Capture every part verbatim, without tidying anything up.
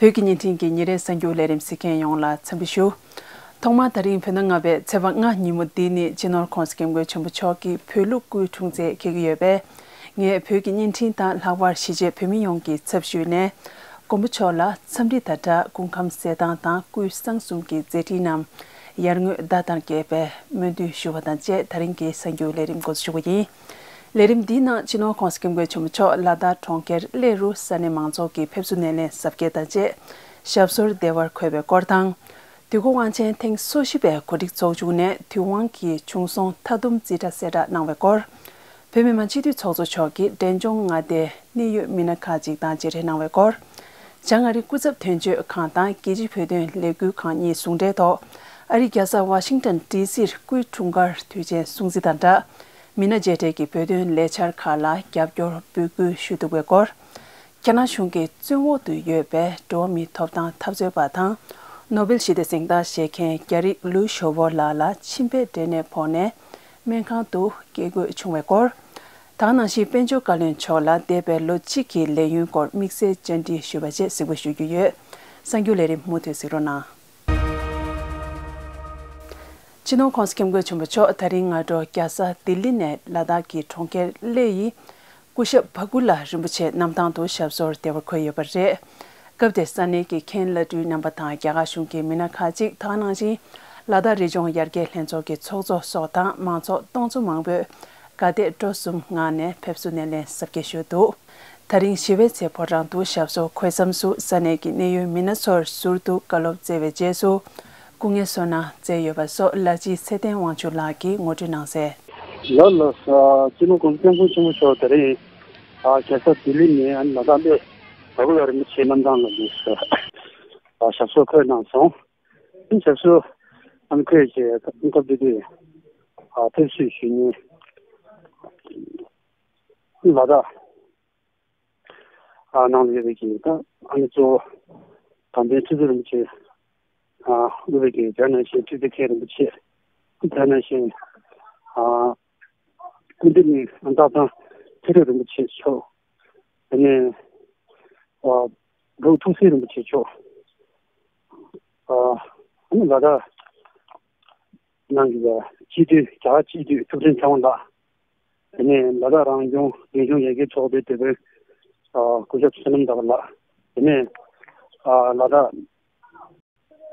བོད་ཀྱི་བརྙན་འཕྲིན་གྱི་ཉིན་རེའི་གསར་འགྱུར་ལས་རིམ་གཟིགས་མཁན་ཡོངས་ལ་འཚམས་འདྲི་ཞུ། ཐོག་མར་ད་རིང་བོད་ཟླ་ལྔ་པའི་ཚེས་པ་ལྔ་ཉིན་མོ་འདི་ནི་སྤྱི་ནོར་༸གོང་ས་༸སྐྱབས་མགོན་ཆེན་པོ་མཆོག་གི་བོད་ལུགས་སྐུའི་འཁྲུངས་ཚེས་འཁེལ་གྱི་ཡོད་པས། ངས་བོད་ཀྱི་བརྙན་འཕྲིན་དང་ལྷག་པར་གཞིས་བྱེས་བོད་མི་ཡོངས་ཀྱི་ཚབ་ཞུས་ནས། མགོན་པོ་མཆོག་ལ་འཚམས་འདྲི་དང་སྦྲགས་སྐུ་ཁམས་གསལ་ཐང་དང་སྐུའི་གསང་གསུམ་གྱི་མཛད་འཕྲིན་རྣམས་ཡར་ངོའི་ཟླ་ལྟར་རྒྱས་པའི་སྨོན་འདུན་ཞུ་བ་དང་བཅས། ད་རིང་གི་གསར་འགྱུར་ལས་རིམ་འགོ་འཛུགས་ཞུ་བ་ཡིན། ལས་རིམ་འདིའི་ནང་སྤྱི་ནོར་༸གོང་ས་༸སྐྱབས་མགོན་ཆེན་པོ་མཆོག་ལ་དྭགས་གྲོང་ཁྱེར་གླེ་རུ་ས་གནས་མང་ཚོགས་ཀྱི་ཕེབས་བསུ་སྣེ་ལེན་གཟབ་རྒྱས་དང་བཅས་ཞབས་སོར་བདེ་བར་འཁོད་པའི་སྐོར་དང་། དུས་འཁོར་དབང་ཆེན་ཐེངས་སོ་བཞི་པའི་གོ་སྒྲིག་ཚོགས་ཆུང་ནས་དུས་དབང་གི་ཆུང་སོང་མཐའ་བསྡོམས་རྩིས་ཁྲ་གསལ་བསྒྲགས་གནང་བའི་སྐོར། བོད་མི་མང་སྤྱི་འཐུས་ཚོགས་གཙོ་མཆོག་གིས་འབྲས་ལྗོངས་མངའ་སྡེའི་གནད་ཡོད་མི་སྣ་ཁག་ཅིག་དང་མཇལ་འཕྲད་གནང་བའི་སྐོར། བྱང་ཨ་རིའི་སྐུ་ཚབ་དོན་གཅོད་ཁང་དང་རྒྱལ་སྤྱིའི་བོད་དོན་ལས་འགུལ་ཁང་གཉིས་ཟུང་འབྲེལ་ཐོག་ཨ་རིའི་རྒྱལ་ས་ཝ་ཤིང་ཏན་ཌི་སིར་སྐུའི་འཁྲུངས་སྐར་དུས་ཆེན་སྲུང་བརྩི་དང་སྦྲགས། མི་སྣ་མཇལ་འཕྲད་ཀྱི་བོད་དོན་ལས་འཆར་ཁག་ལ་རྒྱབ་སྐྱོར་འབོད་སྐུལ་ཞུ་ཐུབ་པའི་སྐོར། ཁྱེད་རང་གཞུང་གི་བཙོན་འོག་ཏུ་ཡོད་པའི་འགྲོ་བ་མིའི་ཐོབ་ཐང་འཐབ་རྩོད་པ་དང་ནོ་བེལ་ཞི་བདེ་གཟེངས་རྟགས་བཞེས་མཁན་རྒྱ་རིགས་ལུའུ་ཞོ་བོ་ལགས་ལ་མཆིན་པའི་འབྲས་ནད་ཕོག་ནས་སྨན་ཁང་དུ་སྐྱེ་དགོས་བྱུང་བའི་སྐོར། ད་ག་ནང་བཞིན་དཔལ་འབྱོར་བཀའ་བློན་མཆོག་ལ་འདས་པའི་ལོ་གཅིག་གི་ལས་ཡུན་སྐོར་དམིགས་བསལ་བཅར་འདྲི་ཞུས་པ་བཅས་གཟིགས་འབུལ་ཞུ་རྒྱུ་ཡོད། གསར་འགྱུར་ལས་རིམ་མུ་མཐུད་གཟིགས་རོགས་གནང་། སྤྱི་ནོར་༸གོང་ས་༸སྐྱབས་མགོན་ཆེན་པོ་མཆོག་ད་རིང་སྔ་དྲོ་རྒྱལ་ས་ལྡི་ལི་ནས་ལ་དྭགས་ཀྱི་གྲོང་ཁྱེར་གླེ་ཡི་སྐུ་ཞབས་བྷ་གུ་ལ་རིན་པོ་ཆེ་གནམ་ཐང་དུ་ཞབས་སོར་བདེ་བར་འཁོད་ཡོད་པ་རེད། སྐབས་དེར་ས་གནས་ཀྱི་མཁན་བླ་སྤྲུལ་རྣམ་པ་དང་རྒྱ་གར་གཞུང་གི་མི་སྣ་ཁག་ཅིག་དང་ནང་བཞིན་ལ་དྭགས་རི་ལྗོངས་ཡར་རྒྱས་ལྷན་ཚོགས་ཀྱི་ཚོགས་གཙོ་སོགས་དང་མང་ཚོགས་སྟོང་ཚོ་མང་པོས་དགའ་དད་སྤྲོ་གསུམ་ངང་ནས་ཕེབས་བསུ་སྣེ་ལེན་གཟབ་རྒྱས་ཞུས་འདུག་ད་རིང་ཞི་བའི་ཚལ་ཕོ་བྲང་དུ་ཞབས་སོར་འཁོད་མཚམས་སུ་ས་གནས་ཀྱི་གནད་ཡོད་མི་སྣ་ཚོར་ཟུར་དུ་བཀའ་སློབ་སྩལ་བའི་རྗེས་སུ་སྐུ་ངལ་གསོ་གནང་མཛད་ཡོད་པ་སོགས་ལ་སྤྱི་ཚེ་བརྟན་དབང་ཕྱུག་ལགས་ཀྱིས་ངོ་སྤྲོད་གནང་གསལ། ལགས་ལགས་སོ། སྤྱི་ནོར་༸གོང་ས་༸སྐྱབས་མགོན་ཆེན་པོ་མཆོག་ད་རིང་ཨ་རྒྱལ་ས་ལྡི་ལི་ནས་ཨ་ནི་ལ་དྭགས་གླེ་བྷ་གུ་ལ་རིན་པོ་ཆེ་གནམ་ཐང་ལ་འདུག་ཟེར་ཨ་ཞབས་སོར་འཁོད་གནང་སོང་། ཨ་ནི་ཞབས་སོར་ཨ་ནི་འཁོད་བྱས་སྐབས་དེ་དུས་ཨ་ཕེབས་བསུ་ཞུ་མཁན་ལ་དྭགས་ཨ་ནང་ལ་ཡོད་པའི་གི་ད་ཨ་ནི་གཙོ་བོ་དམ་པའི་ཁྲི་ཟུར་རིན་པོ་ཆེ་ཨ་དབུས་པའི་གི་དེ་ནང་བཞིན་ཁྲི་ཙེ་མཁན་རིན་པོ་ཆེ། དེ་ནང་བཞིན་ཨ་སྐུ་མདུན་ནས་སྟག་ཚང་ཚེ་རིང་རིན་པོ་ཆེ་མཆོག་དེ་ནས་ཨ་འབྲུག་ཐུགས་སྲས་རིན་པོ་ཆེ་མཆོག་ཨ་ཨ་ནི་ལ་དྭགས་ནང་གི་སྤྱི་འཐུས་རྒྱ་གར་སྤྱི་འཐུས་ཐུབ་བསྟན་ཚེ་དབང་ལགས། དེ་ནས་ལ་དྭགས་རང་སྐྱོང་རྒྱལ་ལྗོངས་ཡར་རྒྱས་ཚོགས་པའི་སྡེ་དཔོན་ཨ་སྐུ་ཞབས་བསོད་ནམས་ཟླ་བ་ལགས། དེ་ནས་ཨ་ལ་དྭགས་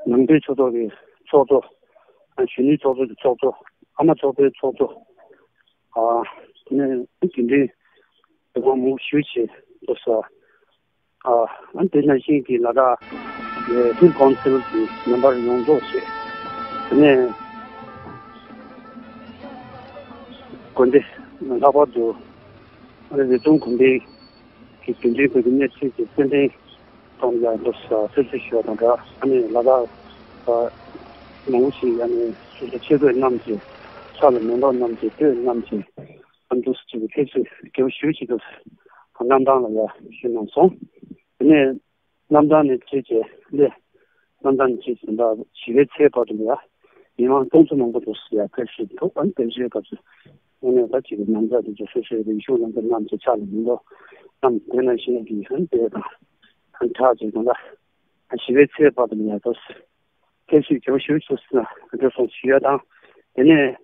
ནང་བསྟན་ཆོས་ཚོགས་ཀྱི་ཚོགས་གཙོ་ཨ་གཞོན་ནུའི་ཚོགས་གཙོ་གི་ཚོགས་གཙོ། ཨ་མ་ཚོགས་པའི་ཚོགས་གཙོ། ཨ་དེ་ནས་དེ་འདྲའི་དེ་གོང་མུ་ཞུ་བྱས་འདུག་ས། ཨ་ཨ་དེ་ནང་བཞིན་གྱི་ལ་དྭགས་ཧིལ་ཀོན་སིལ་གྱི་མེམ་བར་ཡོངས་རྫོགས་བྱས། དེ་ནས་དགོན་སྡེ་ལྷག་པར་དུ་ཨ་རི་རི་ཙུང་དགོན་སྡེ་གི་དགེ་འདུན་པའི་གནས་ཚུལ་གྱི་རྩེད་འགྲན་ཐོག་ལ་ཡང་འདུག་ས་ཕེབས་བསུ་ཞུ་བ་དང་སྦྲགས་ཨ་ནི་ལ་དྭགས་མང་པོ་ཞིག་ཨ་ནི་སོ་སོ་ཆས་གོས་བསྣམས་ཀྱིས་ཕྱག་ལ་མེ་ཏོག་བསྣམས་ཀྱིས་སྤོས་བསྣམས་ཀྱིས། ཨ་འདུག་སེ་བྱས་ཏེ་ཕེབས་བསུ་དགེ་བ་ཞུ་བྱེད་དུ་གནམ་ཐང་ལ་ཡར་བཞུད་གནང་སོང་། དེ་ནས་གནམ་ཐང་ནས་ཕྱིན་བྱས་གླེ་གནམ་ཐང་ནས་ཕྱིན་བྱས་ད་ཞི་བའི་ཚལ་བར་དུ་ཡར་མི་མང་སྟོང་ཚོ་མང་པོ་འདུག་སེ་ཡར་ཕེབས་བཞིན་འདུག་ཨ་ནི་ཕེབས་བཞུད་སྐབས་སུ་དངོས་གནས་ད་ཅིག་གི་ཉམས་ཆག་དེ་ཚོ་སོ་སོའི་རིག་གཞུང་རྣམ་པ་རྣམས་ཀྱི་ཕྱག་ལ་མེ་ཏོག་བསྣམས་དེ་ནང་བཞིན་གྱི་ཧན་དེ་དང་ཧན་ཁྲག་ཅིག་དང་ལ་ཞི་བའི་ཚལ་བར་དུ་ཡར་འདུག་སེ་ཕེབས་བཞུད་དགེ་བ་ཞུ་བྱེད་དུ་འགྲོ་སོང་ཞུ་ཡ་དང་། དེ་ནས་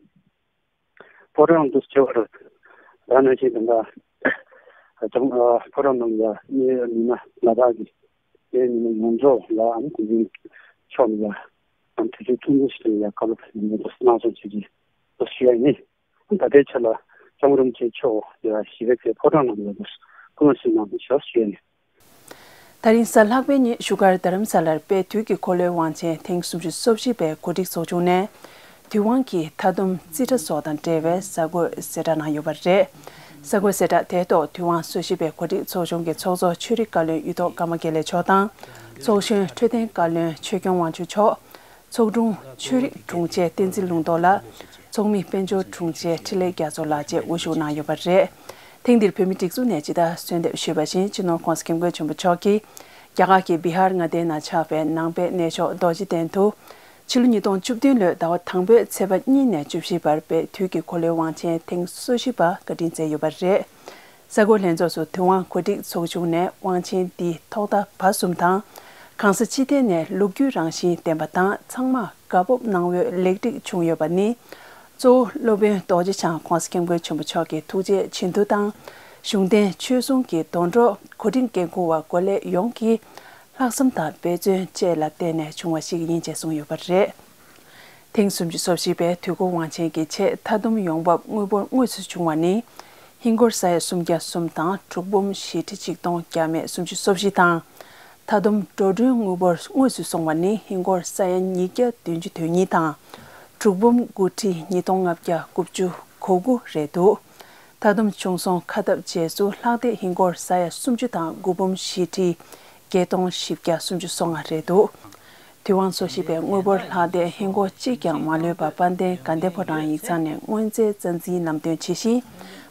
ཕོ་བྲང་དུ་བྱེད་པར་ད་ནང་བཞིན་དང་ད་ལྕམ་ཕོ་བྲང་ནང་ལ་གནས་མི་སྣ་ལ་དྭགས་ཀྱི་གནས་མི་སྣ་ཡོངས་རྫོགས་ལ་ཨམ་དེ་རིང་ཕྱོགས་ལ་ཨམ་དུས་ཚོད་ཐུང་ཐུང་ཞིག་ལ་ཡ་བཀའ་སློབ་ཡོངས་རྫོགས་གནང་སོང་ཞེས་ཀྱི་ཞུ་ཡ་ཡིན། ད་ལྟའི་ཆ་ལ་ལྕམ་རིན་པོ་ཆེ་མཆོག་ཡ་ཞི་བའི་ཚལ་ཕོ་བྲང་ནང་ལ་སྐུ་ངལ་གསོ་གནང་ཞེས་ཞུ་ཡ་ཡིན། ད་རིང་གཟའ་ལྷག་པའི་ཉིན་བཞུགས་སྒར་རྡ་རམ་ས་ལར་དཔལ་དུས་ཀྱི་འཁོར་ལོའི་དབང་ཆེན་ཐེངས་སུམ་ཅུ་སོ་བཞི་པའི་གོ་སྒྲིག་ཚོགས་ཆུང་ནས་དུས་དབང་གི་མཐའ་བསྡོམས་རྩིས་ཁྲ་སོགས་དང་འབྲེལ་བའི་གསར་འགོད་གསལ་བསྒྲགས་གནང་ཡོད་པ་རེད། གསར་འགོད་གསལ་བསྒྲགས་དེའི་ཐོག་དུས་དབང་སོ་བཞི་པའི་གོ་སྒྲིག་ཚོགས་ཆུང་གི་ཚོགས་གཙོ་ཆོས་རིག་བཀའ་བློན་གཡུ་ཐོག་ཀརྨ་དགེ་ལེགས་མཆོག་དང་། ཚོགས་གཞོན་འཕྲོད་བསྟེན་བཀའ་བློན་ཆོས་སྐྱོང་དབང་ཕྱུག་མཆོག་ཚོགས་དྲུང་ཆོས་རིག་དྲུང་ཆེ་བསྟན་འཛིན་ལུང་རྟོགས་ལགས། ཚོགས་མི་དཔལ་འབྱོར་དྲུང་ཆེ་འཕྲིན་ལས་རྒྱ་མཚོ་ལགས་བཅས་དབུ་བཞུགས་གནང་ཡོད་པ་རེད། ཐེངས་འདིར་བོད་མིའི་སྒྲིག་འཛུགས་ནས་ཇི་ལྟར་གསོལ་འདེབས་ཞུས་པ་བཞིན་སྤྱི་ནོར་༸གོང་ས་༸སྐྱབས་མགོན་ཆེན་པོ་མཆོག་གིས་རྒྱ་གར་གྱི་བི་ཧར་མངའ་སྡེའི་ནང་ཆགས་པའི་ནང་པའི་གནས་མཆོག་རྡོ་རྗེ་གདན་དུ་ཕྱི་ལོ་ཉིས་སྟོང་བཅུ་བདུན་ལོའི་ཟླ་བ་དང་པོའི་ཚེས་པ་གཉིས་ནས་བཅུ་བཞི་བར་དཔལ་དུས་ཀྱི་འཁོར་ལོའི་དབང་ཆེན་ཐེངས་སོ་བཞི་པ་བཀའ་དྲིན་སྩལ་ཡོད་པ་རེད། གསར་འགོད་ལྷན་ཚོགས་སུ་དུས་དབང་གོ་སྒྲིག་ཚོགས་ཆུང་ནས་དབང་ཆེན་འདིའི་ཐོག་མཐའ་བར་གསུམ་དང་ གང་ས་ཅི་ཐད་ནས་ལོ་རྒྱུས་རང་བཞིན་ལྡན་པ་དང་ཚང་མ་དགའ་སྤོབས་གནང་འོས་ལེགས་སྒྲིག་བྱུང་ཡོད་པ་ནི། གཙོ་བོ་སློབ་དཔོན་རྡོ་རྗེ་འཆང་༸གོང་ས་༸སྐྱབས་མགོན་ཆེན་པོ་མཆོག་གི་ཐུགས་རྗེ་བྱིན་མཐུ་དང་། གཞུང་བསྟེན་ཆོས་སྲུང་གི་དོན་གྲུབ་གོ་སྒྲིག་འགན་འཁུར་བ་འགོ་ལས་ཡོངས་ཀྱི་ལྷག་བསམ་དང་འབད་བརྩོན་བཅས་ལ་བརྟེན་ནས་བྱུང་བ་ཞིག་ཡིན་ཅེས་གསུངས་ཡོད་པ་རེད། ཐེངས་སུམ་ཅུ་སོ་བཞི་པའི་དུས་འཁོར་དབང་ཆེན་གྱི་ཆེད་མཐའ་སྡོམ་ཡོང་འབབ་དངུལ་འབོར་དངོས་སུ་བྱུང་བ་ནི། ཧིན་སྒོར་ས་ཡ་སུམ་བརྒྱ་གསུམ་དང་འབྲུག་འབུམ་བཞི་ཁྲི་ཆིག་སྟོང་བརྒྱ་མེད་སུམ་ཅུ་སོ་བཞི་དང་། མཐའ་སྡོམ་འགྲོ་གྲོན་དངུལ་འབོར་དངོས་སུ་སོང་བ་ནི་ཧིན་སྒོར་ས་ཡ་ཉིས་བརྒྱ་བདུན་ཅུ་དོན་གཉིས་དང་། འབྲུག་འབུམ་དགུ་ཁྲི་ཉིས་སྟོང་ལྔ་བརྒྱ་དགུ་བཅུ་གོ་དགུ་རེད་འདུག་མཐའ་སྡོམ་བྱུང་སོང་ཁ་ཐབས་རྗེས་སུ་ལྷག་བསྡད་ཧིན་སྒོར་ས་ཡ་སུམ་ཅུ་དང་དགུ་འབུམ་བཞི་ཁྲི་བརྒྱད་སྟོང་བཞི་བརྒྱ་སུམ་ཅུ་སོ་ལྔ་རེད་འདུག་དུས་དབང་སོ་བཞི་པའི་དངུལ་འབོར་ལྷག་བསྡད་ཧིན་སྒོར་གཅིག་ཀྱང་མ་ལུས་པར་དཔལ་ལྡན་དགའ་ལྡན་ཕོ་བྲང་ཡིག་ཚང་ནས་དངོས་རྫས་རྩ་འཛིན་ལམ་སྟོན་བྱེད་བཞིན།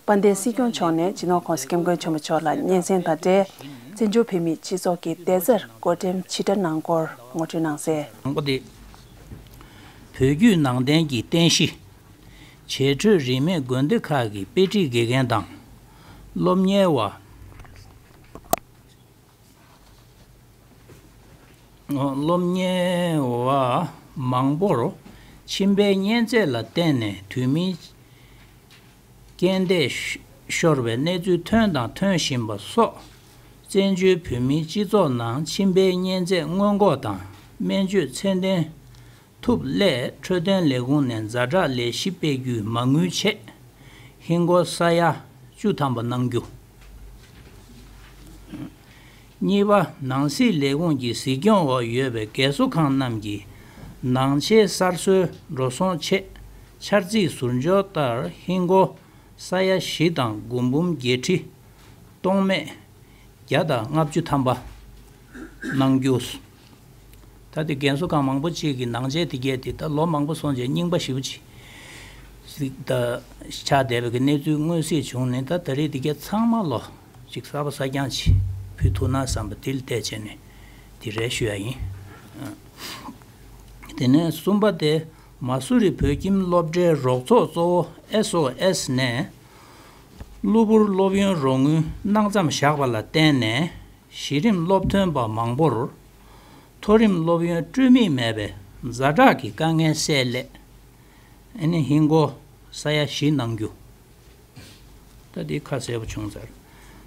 དཔལ་ལྡན་སྲིད་སྐྱོང་མཆོག་ནས་སྤྱི་ནོར་༸གོང་ས་༸སྐྱབས་མགོན་ཆེན་པོ་མཆོག་ལ་སྙན་སེང་དང་འབྲེལ། བཙན་བྱོལ་བོད་མིའི་སྤྱི་ཚོགས་ཀྱི་བདེ་རྩར་བགོ་བྲེང་ཇི་འདྲ་གནང་སྐོར་ངོ་སྤྲོད་གནང་གསལ། དང་པོ་དེ། བོད་བརྒྱུད་ནང་བསྟན་གྱི་རྟེན་གཞི། བྱེས་འཕྲོས་རིས་མེད་དགོན་སྡེ་ཁག་གི་དཔེ་ཁྲིད་དགེ་རྒན་དང་། སློབ་གཉེར་བ། སློབ་གཉེར་བ་མང་པོར་མཆིན་པའི་གཉན་ཚད་ལ་བརྟེན་ནས་དུས་མིན་རྐྱེན་འདས་ཤོར་བའི་གནས་ཚུལ་ཐོན་དང་ཐོན་བཞིན་པ་སོགས། བཙན་བྱོལ་བོད་མིའི་སྤྱི་ཚོགས་ནང་མཆིན་པའི་གཉན་ཚད་སྔོན་འགོག་དང་སྨན་བཅོས་ཚད་ལྡན་ཐུབ་སླད། འཕྲོད་བསྟེན་ལས་ཁུངས་ནས་ཛ་དྲག་ལས་གཞི་སྤེལ་རྒྱུའི་མ་དངུལ་ཆེད་ཧིན་སྒོར་ས་ཡ་བཅུ་ཐམ་པ་གནང་རྒྱུ། གཉིས་པ། ནང་སྲིད་ལས་ཁུངས་ཀྱི་གཟིགས་སྐྱོང་འོག་ཡོད་པའི་རྒས་གསོ་ཁང་རྣམས་ཀྱི་ནང་ཆས་གསར་བཟོའི་འགྲོ་སོང་ཆེད་འཆར་རྩིས་ཟུར་འཇོག་ལྟར་ཧིན་སྒོར་ས་ཡ་བཞི་དང་དགུ་འབུམ་བརྒྱད་ཁྲི་སྟོང་མེད་བརྒྱ་དང་ལྔ་བཅུ་ཐམ་པ་གནང་རྒྱུ། ད་དེ་རྒན་གསོ་ཁང་མང་པོ་ཅིག་གི་ནང་ཆས་དེ་གས་དེ་ད་ལོ་མང་པོ་སོང་རྗེས་རྙིང་པ་ཞེ་པོ་ཅིག་ཅིག་ད་ཆགས་བསྡད་པའི་གི་གནས་ཚུལ་མངོན་གསལ་བྱུང་ནས། ད་ད་རེས་དེ་གས་ཚང་མ་ལོ་ཅིག་གསར་པ་གསར་རྐྱང་ཅིག་ཕུལ་ཐུབ་ན་བསམ་པ་དེ་ལ་བལྟས་བྱས་ནས་དེ་རེད་ཞུ་ཡ་ཡིན། དེ་ནས་གསུམ་པ་དེ། མ་སུ་རི་བོད་ཁྱིམ་སློབ་གྲྭའི་རོགས་ཚོགས་གཙོ་བོ་ཨེས་ཨོ་ཨེས་ནས། གློ་བུར་སློབ་ཡོན་རོགས་དངུལ་གནང་མཚམས་བཞག་པ་ལ་བརྟེན་ནས། གཞི་རིམ་སློབ་ཐོན་པ་མང་པོར་མཐོ་རིམ་སློབ་ཡོན་སྤྲོད་མུས་མེད་པའི་ཛ་དྲག་གི་དཀའ་ངལ་སེལ་སླད། ཨ་ནི་ཧིན་སྒོར་ས་ཡ་བཞི་གནང་རྒྱུ། ད་འདི་ཁ་གསལ་པོ་བྱུང་ཚར།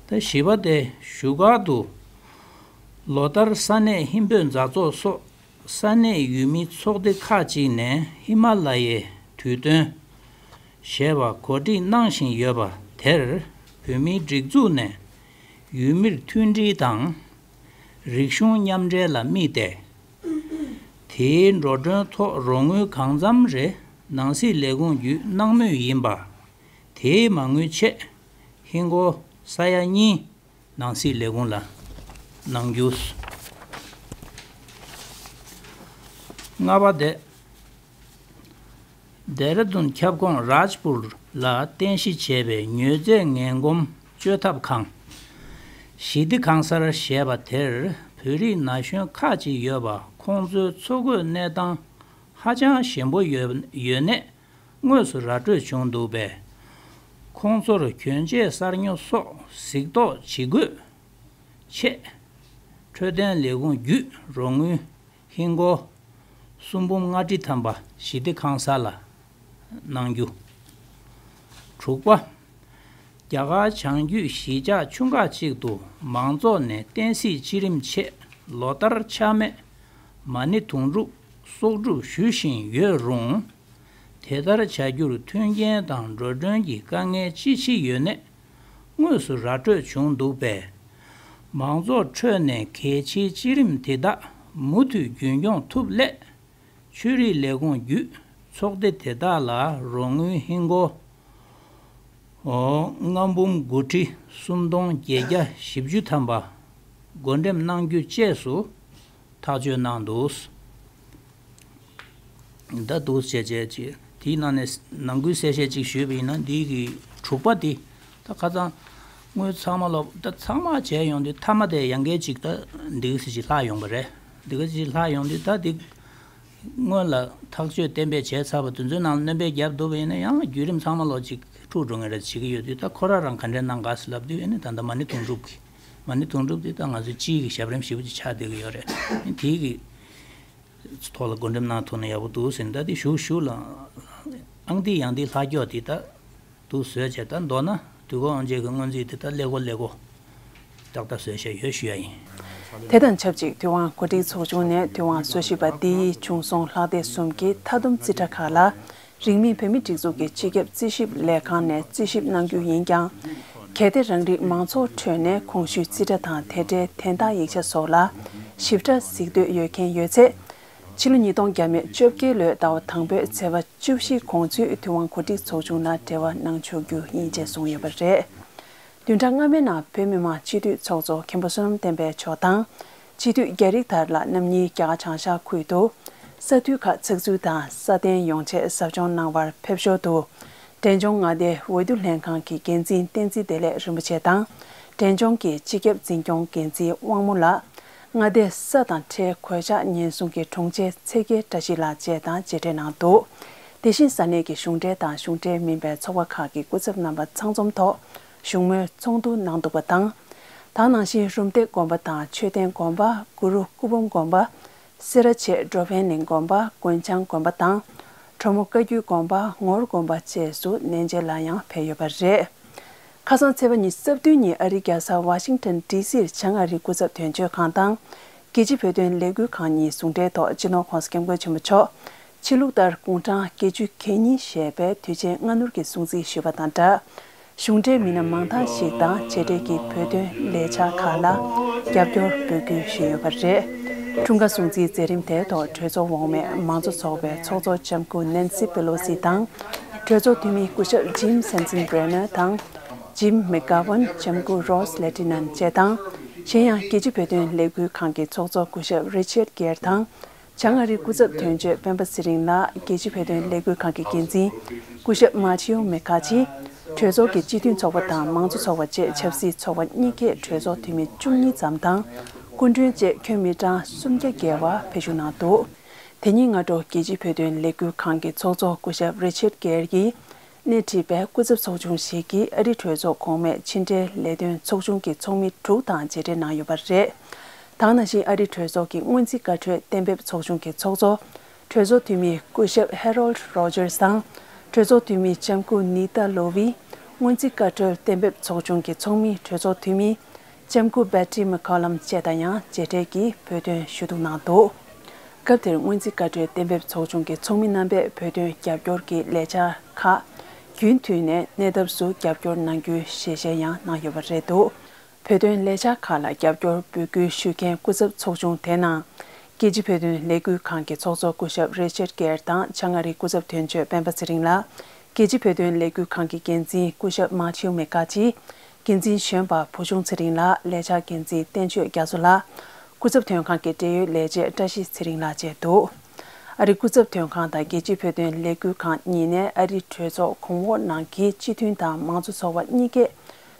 ད་བཞི་པ་དེ། བཞུགས་སྒར་དུ་ལོ་ལྟར་ས་གནས་ཧིན་བོད་མཛའ་ཚོགས་སོགས་ས་གནས་ཡུལ་མིའི་ཚོགས་སྡེ་ཁག་ཅིག་ནས་ཧི་མ་ལ་ཡའི་དུས་སྟོན་ཞེས་པ་གོ་སྒྲིག་གནང་བཞིན་ཡོད་པ་དེར། བོད་མིའི་སྒྲིག་འཛུགས་ནས་ཡུལ་མིར་མཐུན་སྒྲིལ་དང་། རིག་གཞུང་མཉམ་འབྲེལ་ལ་དམིགས་ཏེ། དེའི་འགྲོ་གྲོན་ཐོག་རོགས་དངུལ་གང་འཚམ་རེ་ནང་སྲིད་ལས་ཁུངས་བརྒྱུད་གནང་མུས་ཡིན་པ། དེའི་མ་དངུལ་ཆེད་ཧིན་སྒོར་ས་ཡ་གཉིས་ནང་སྲིད་ལས་ཁུངས་ལ་གནང་རྒྱུ། ལྔ་པ་དེ། ལྡེ་ར་ལྡུན་ཁྱབ་ཁོངས་རཱཇ་པུར་ལ་རྟེན་གཞི་བྱས་པའི་མྱོས་རྫས་ངན་གོམས་བཅོས་ཐབས་ཁང་། ཞི་བདེ་ཁང་གསར་ཞེས་པ་དེར་བོད་རིགས་ན་གཞོན་ཁག་ཅིག་ཡོད་པ། ཁོང་ཚོའི་འཚོ་གོས་གནས་སྟངས་ཧ་ཅང་ཞན་པོ་ཡོད་ཡོད་གནས་དངོས་སུ་ར་སྤྲོད་བྱུང་འདུག་པས། ཁོང་ཚོར་གྱོན་ཆས་གསར་ཉོ་སོགས་གཟིགས་རྟོག་བྱེད་དགོས་ཆེད། འཕྲོད་བསྟེན་ལས་ཁུངས་བརྒྱུད་རོགས་དངུལ་ཧིན་སྒོར་སུམ་འབུམ་ལྔ་ཁྲི་ཐམ་པ་ཞི་བདེ་ཁང་གསར་ལ་གནང་རྒྱུ། དྲུག་པ། རྒྱ་གར་བྱང་རྒྱུད་གཞིས་ཆགས་ཆུང་ཁག་ཅིག་ཏུ་མང་ཚོགས་ནས་བསྟན་སྲིད་སྤྱི་རིམ་ཆེད་ལོ་ལྟར་ཆགས་མེད་མ་ཎི་དུང་སྒྲུབ་གསོག་སྒྲུབ་ཞུ་བཞིན་ཡོད་རུང་། དེ་ལྟར་བྱ་རྒྱུར་མཐུན་རྐྱེན་དང་འགྲོ་གྲོན་གྱི་དཀའ་ངལ་ཅི་མཆིས་ཡོད་གནས་དངོས་སུ་ར་སྤྲོད་བྱུང་འདུག་པས། མང་ཚོགས་ཁྲོད་ནས་གལ་ཆེའི་སྤྱི་རིམ་དེ་དག་མུ་མཐུད་རྒྱུན་སྐྱོང་ཐུབ་སླད། ཆོས་རིག་ལས་ཁུངས་བརྒྱུད་ཚོགས་སྡེ་དེ་དག་ལ་རོགས་དངུལ་ཧིན་སྒོར་ལྔ་འབུམ་དགུ་ཁྲི་སུམ་སྟོང་བརྒྱད་བརྒྱ་བཞི་བཅུ་ཐམ་པ་བགོ་འགྲེམས་གནང་རྒྱུ་བཅས་སུ་ཐག་གཅོད་གནང་འདུག། ད་འདུག་བྱས་བྱས་ཀྱི་དེའི་ནང་ནས་ནང་ཁུལ་གསལ་བཤད་ཅིག་ཞུས་པ་ཡིན་ན། འདི་གི་དྲུག་པ་འདི་ད་ཁ་སང་དངུལ་ཚང་མ་ལོག་ད་ཚང་མ་བྱས་ཡོང་དུས་མཐའ་མ་དེ་ཡང་སྐད་ཅིག་ད་འདི་ག་ཅིག་ལྷག་ཡོང་པ་རེད། འདི་ག་ཅིག་ལྷག་ཡོང་དུས་ད་འདི་སྔོན་ལ་ཐག་གཅོད་གཏན་འབེབས་བྱས་ཚར་བ་དེ་ཚོའི་ནང་སྣོན་པ་བརྒྱབ་འདུག་པ་ཡིན་ན། ཡང་བརྒྱུད་རིམ་ཚང་མ་ལོག་ཅིག་འཁྲུག་འགྲོ་ངེས་རེད་བྱེད་ཀྱི་ཡོད་དུས། ད་ཁོ་རང་རང་ག་འདྲས་གནང་ག་ཟེར་ལབ་དུས་ཨ་ནི་ད་ལྟ་མ་ཎི་དུང་སྒྲུབ་ཀྱི་ མ་ཎི་དུང་སྒྲུབ་དེ་ད་ང་ཚོའི་སྤྱིའི་གི་ཞབས་རིམ་ཞེ་པོ་ཅིག་ཆགས་བསྡད་ཀྱི་ཡོད་རེད། དེའི་གི་ཐོག་ལ་བགོ་འགྲེམས་གནང་ཐུབ་ན་ཡག་པོ་འདུག་ཟེར་ནས། ད་དེ་ཞུ་ཞུ་ལ་ཨང་ཏི་ཡང་ཏི་ལྷག་རྒྱག་དེ་ད་འདུག་བཟོས་བྱས། ད་མདོར་ན་དུས་འཁོར་དབང་ཆེན་གྱི་སྔོན་རྩིས་དེ་ད་ཀླད་ཀོར་ཀླད་ཀོར་ཏག་ཏག་བཟོས་བཞག་ཡོད་ཞུ་ཡ་ཡིན། དེ་དང་ཆབས་ཅིག་དུས་དབང་གོ་སྒྲིག་ཚོགས་ཆུང་ནས་དུས་དབང་སོ་བཞི་པ་ཏི་ཡི་ཆུང་སོང་ལྷག་སྡེ་གསུམ་གྱི་མཐའ་སྡོམ་རྩིས་ཁྲ་ཁག་ལ། རིང་མིན་བོད་མིའི་སྒྲིག་འཛུགས་ཀྱི་སྤྱི་ཁྱབ་རྩིས་ཞིབ་ལས་ཁང་ནས་རྩིས་ཞིབ་གནང་རྒྱུ་ཡིན་ཀྱང་། གལ་ཏེ་རང་རིགས་མང་ཚོགས་ཁྲོད་ནས་གོང་ཞུས་རྩིས་ཁྲ་དང་དེ་འབྲེལ་དན་རྟགས་ཡིག་ཆ་སོགས་ལ་ཞིབ་ཕྲ་གཟིགས་འདོད་ཡོད་མཁན་ཡོད་ཚེ། ཕྱི་ལོ་ཉིས་སྟོང་བརྒྱ་མེད་བཅོ་བརྒྱད་ལོའི་ཟླ་བ་དང་པོའི་ཚེས་པ་བཅུ་བཞི་གོང་ཚུད་དུས་དབང་གོ་སྒྲིག་ཚོགས་ཆུང་ལ་འབྲེལ་བ་གནང་ཆོག་རྒྱུ་ཡིན་ཅེས་གསུངས་ཡོད་པ་རེད། བདུན་ཕྲག་སྔ་མའི་ནང་བོད་མི་མང་སྤྱི་འཐུས་ཚོགས་གཙོ་མཁན་པོ་བསོད་ནམས་བསྟན་འཕེལ་མཆོག་དང་། སྤྱི་འཐུས་རྒྱ་རིགས་དར་ལགས་རྣམ་གཉིས་རྒྱ་གར་བྱང་ཤར་ཁུལ་དུ་ས་འཐུས་ཁག་ཚགས་ཚུད་དང་སྲ་བརྟན་ཡོང་ཆེད་ཟབ་སྦྱོང་གནང་བར་ཕེབས་ཞོར་དུ། འབྲས་ལྗོངས་མངའ་སྡེའི་འོས་བསྡུ་ལྷན་ཁང་གི་འགན་འཛིན་བསྟན་འཛིན་བདེ་ལེགས་རིན་པོ་ཆེ་དང་། འབྲས་ལྗོངས་ཀྱི་སྤྱི་ཁྱབ་འཛིན་སྐྱོང་འགན་འཛིན་དབང་མོ་ལགས། མངའ་སྡེའི་ས་དང་ཁྲལ་གོད་ཆག་ཉེན་སྲུང་གི་དྲུང་ཆེ་ཚེ་རྒྱལ་བཀྲ་ཤིས་ལགས་བཅས་དང་མཇལ་འཕྲད་གནང་འདུག་དེ་བཞིན་ས་གནས་ཀྱི་གཞུང་འབྲེལ་དང་གཞུང་འབྲེལ་མིན་པའི་ཚོགས་པ་ཁག་གི་སྐུ་ཚབ་རྣམ་པ་ཚང་འཛོམས་ཐོག་བཞུགས་མོལ་ཚོགས་འདུ་གནང་འདུག་པ་དང་། ད་ག་ནང་བཞིན་རུམ་བཏེག་དགོན་པ་དང་མཆོད་རྟེན་དགོན་པ། གུ་རུ་སྐུ་འབུམ་དགོན་པ། སེ་ར་བྱེས་འགྲོ་ཕན་གླིང་དགོན་པ། དགོན་བྱང་དགོན་པ་དང་། གྲོ་མོ་བཀའ་བརྒྱུད་དགོན་པ། ངོར་དགོན་པ་བཅས་སུ་གནས་མཇལ་ལ་ཡང་ཕེབས་ཡོད་པ་རེད། ཁ་སང་ཚེས་པ་ཉི་ཤུ་རྩ་བདུན་ཉིན་ཨ་རིའི་རྒྱལ་ས་ཝ་ཤིང་ཊོན་ཌི་སིར་བྱང་ཨ་རིའི་སྐུ་ཚབ་དོན་གཅོད་ཁང་དང་། རྒྱལ་སྤྱིའི་བོད་དོན་ལས་འགུལ་ཁང་གཉིས་ཟུང་འབྲེལ་ཐོག་སྤྱི་ནོར་༧གོང་ས་༧སྐྱབས་མགོན་ཆེན་པོ་མཆོག་ཕྱི་ལུགས་ལྟར་དགུང་གྲངས་བརྒྱད་ཅུ་གྱ་གཉིས་བཞེས་པའི་དུས་ཆེན་སྔ་སྣུར་གྱི་སྲུང་བརྩི་ཞུས་པ་དང་སྦྲགས། གཞུང་འབྲེལ་མི་སྣ་མང་དག་ཞིག་དང་བྱེ་བྲག་གི་བོད་དོན་ལས་འཆར་ཁག་ལ་རྒྱབ་སྐྱོར་འབོད་སྐུལ་ཞུས་ཡོད་པ་རེད། འཁྲུངས་སྐར་སྲུང་བརྩིའི་མཛད་རིམ་དེའི་ཐོག་གྲོས་ཚོགས་འོག་མའི་མང་གཙོ་ཚོགས་པའི་ཚོགས་གཙོ་ལྕམ་སྐུ་ནན་སི་པེ་ལོ་སི་དང་། གྲོས་ཚོགས་འཐུས་མི་སྐུ་ཞབས་ཇིམ་སན་སན་བྷེ་ནར་དང་། ཇིམ་མེག་གྷ་ཝན། ལྕམ་སྐུ་རོས་ལེ་ཏི་ནན་བཅས་དང་། གཞན་ཡང་རྒྱལ་སྤྱིའི་བོད་དོན་ལས་འགུལ་ཁང་གི་ཚོགས་གཙོ་སྐུ་ཞབས་རི་ཆར་གེར་དང་། བྱང་ཨ་རིའི་སྐུ་ཚབ་དོན་གཅོད་སྤེན་པ་ཚེ་རིང་ལགས། རྒྱལ་སྤྱིའི་བོད་དོན་ལས་འགུལ་ཁང་གི་འགན་འཛིན་སྐུ་ཞབས་མ་ཐི་ཡོ་མེ་ཁ་ཆི། གྲོས་ཚོགས་ཀྱི་སྤྱི་མཐུན་ཚོགས་པ་དང་མང་གཙོ་ཚོགས་པ་བཅས་ཆབ་སྲིད་ཚོགས་པ་གཉིས་ཀའི་གྲོས་ཚོགས་འཐུས་མི་བཅུ་གཉིས་ཙམ་དང་། སྐུ་མགྲོན་བཅས་ཁྱོན་མི་གྲངས་སུམ་བརྒྱ་བརྒལ་བ་ཕེབས་ཞུགས་གནང་འདུག་དེ་ཉིན་སྔ་དྲོ་རྒྱལ་སྤྱིའི་བོད་དོན་ལས་འགུལ་ཁང་གི་ཚོགས་གཙོ་སྐུ་ཞབས་རི་ཆར་གེར་གྱིས། སྣེ་ཁྲིད་པའི་སྐུ་ཚབ་ཚོགས་ཆུང་ཞིག་གིས་ཨ་རིའི་གྲོས་ཚོགས་གོང་མའི་ཕྱི་འབྲེལ་ལས་དོན་ཚོགས་ཆུང་གི་ཚོགས་མི་དྲུག་དང་མཇལ་འཕྲད་གནང་ཡོད་པ་རེད། ད་ག་ནང་བཞིན་ཨ་རིའི་གྲོས་ཚོགས་ཀྱི་སྔོན་རྩིས་བཀའ་འཁྲོལ་གཏན་འབེབས་ཚོགས་ཆུང་གི་ཚོགས་གཙོ། གྲོས་ཚོགས་འཐུས་མི་སྐུ་ཞབས་ཧེ་རོལ་རོ་ཇར་སི་དང་། གྲོས་ཚོགས་འཐུས་མི་ལྕམ་སྐུ་ནི་ཏཱ་ལོ་ཝི། སྔོན་རྩིས་བཀའ་འཁྲོལ་གཏན་འབེབས་ཚོགས་ཆུང་གི་ཚོགས་མི་གྲོས་ཚོགས་འཐུས་མི། ལྕམ་སྐུ་བེ་ཏི་མེ་ཁོ་ལམ་བཅས་དང་ཡང་མཇལ་འཕྲད་ཀྱིས་བོད་དོན་ཞུ་གཏུག་གནང་འདུག་སྐབས་དེར་སྔོན་རྩིས་བཀའ་འཁྲོལ་གཏན་འབེབས་ཚོགས་ཆུང་གི་ཚོགས་མི་རྣམ་པས་བོད་དོན་རྒྱབ་སྐྱོར་གྱི་ལས་འཆར་ཁག་རྒྱུན་མཐུད་ནས་གནས་ཐབས་སུ་རྒྱབ་སྐྱོར་གནང་རྒྱུའི་ཞལ་བཞེས་ཡང་གནང་ཡོད་པ་རེད་འདུག་བོད་དོན་ལས་འཆར་ཁག་ལ་རྒྱབ་སྐྱོར་འབོད་སྐུལ་ཞུ་མཁན་སྐུ་ཚབ་ཚོགས་ཆུང་དེ་ནང་། རྒྱལ་སྤྱིའི་བོད་དོན་ལས་འགུལ་ཁང་གི་ཚོགས་གཙོ་སྐུ་ཞབས་རི་ཆར་གེར་དང་བྱང་ཨ་རིའི་སྐུ་ཚབ་དོན་གཅོད་སྤེན་པ་ཚེ་རིང་ལགས། རྒྱལ་སྤྱིའི་བོད་དོན་ལས་འགུལ་ཁང་གི་འགན་འཛིན་སྐུ་ཞབས་མཱ་ཐིའུ་མེ་ཀ་ཆི། འགན་འཛིན་གཞོན་པ་བུ་ཆུང་ཚེ་རིང་ལགས། ལས་འཆར་འགན་འཛིན་བསྟན་ཆོས་རྒྱ་མཚོ་ལགས། སྐུ་ཚབ་དོན་ཁང་གི་འབྲེལ་ཡོད་ལས་བྱེད་བཀྲ་ཤིས་ཚེ་རིང་ལགས་བཅས་འདུག་ཨ་རིའི་སྐུ་ཚབ་དོན་ཁང་དང་རྒྱལ་སྤྱིའི་བོད་དོན་ལས་འགུལ་ཁང་གཉིས་ནས་ཨ་རིའི་གྲོས་ཚོགས་གོང་འོག་ནང་གི་སྤྱི་མཐུན་དང་མང་གཙོ་ཚོགས་པ་གཉིས་ཀས་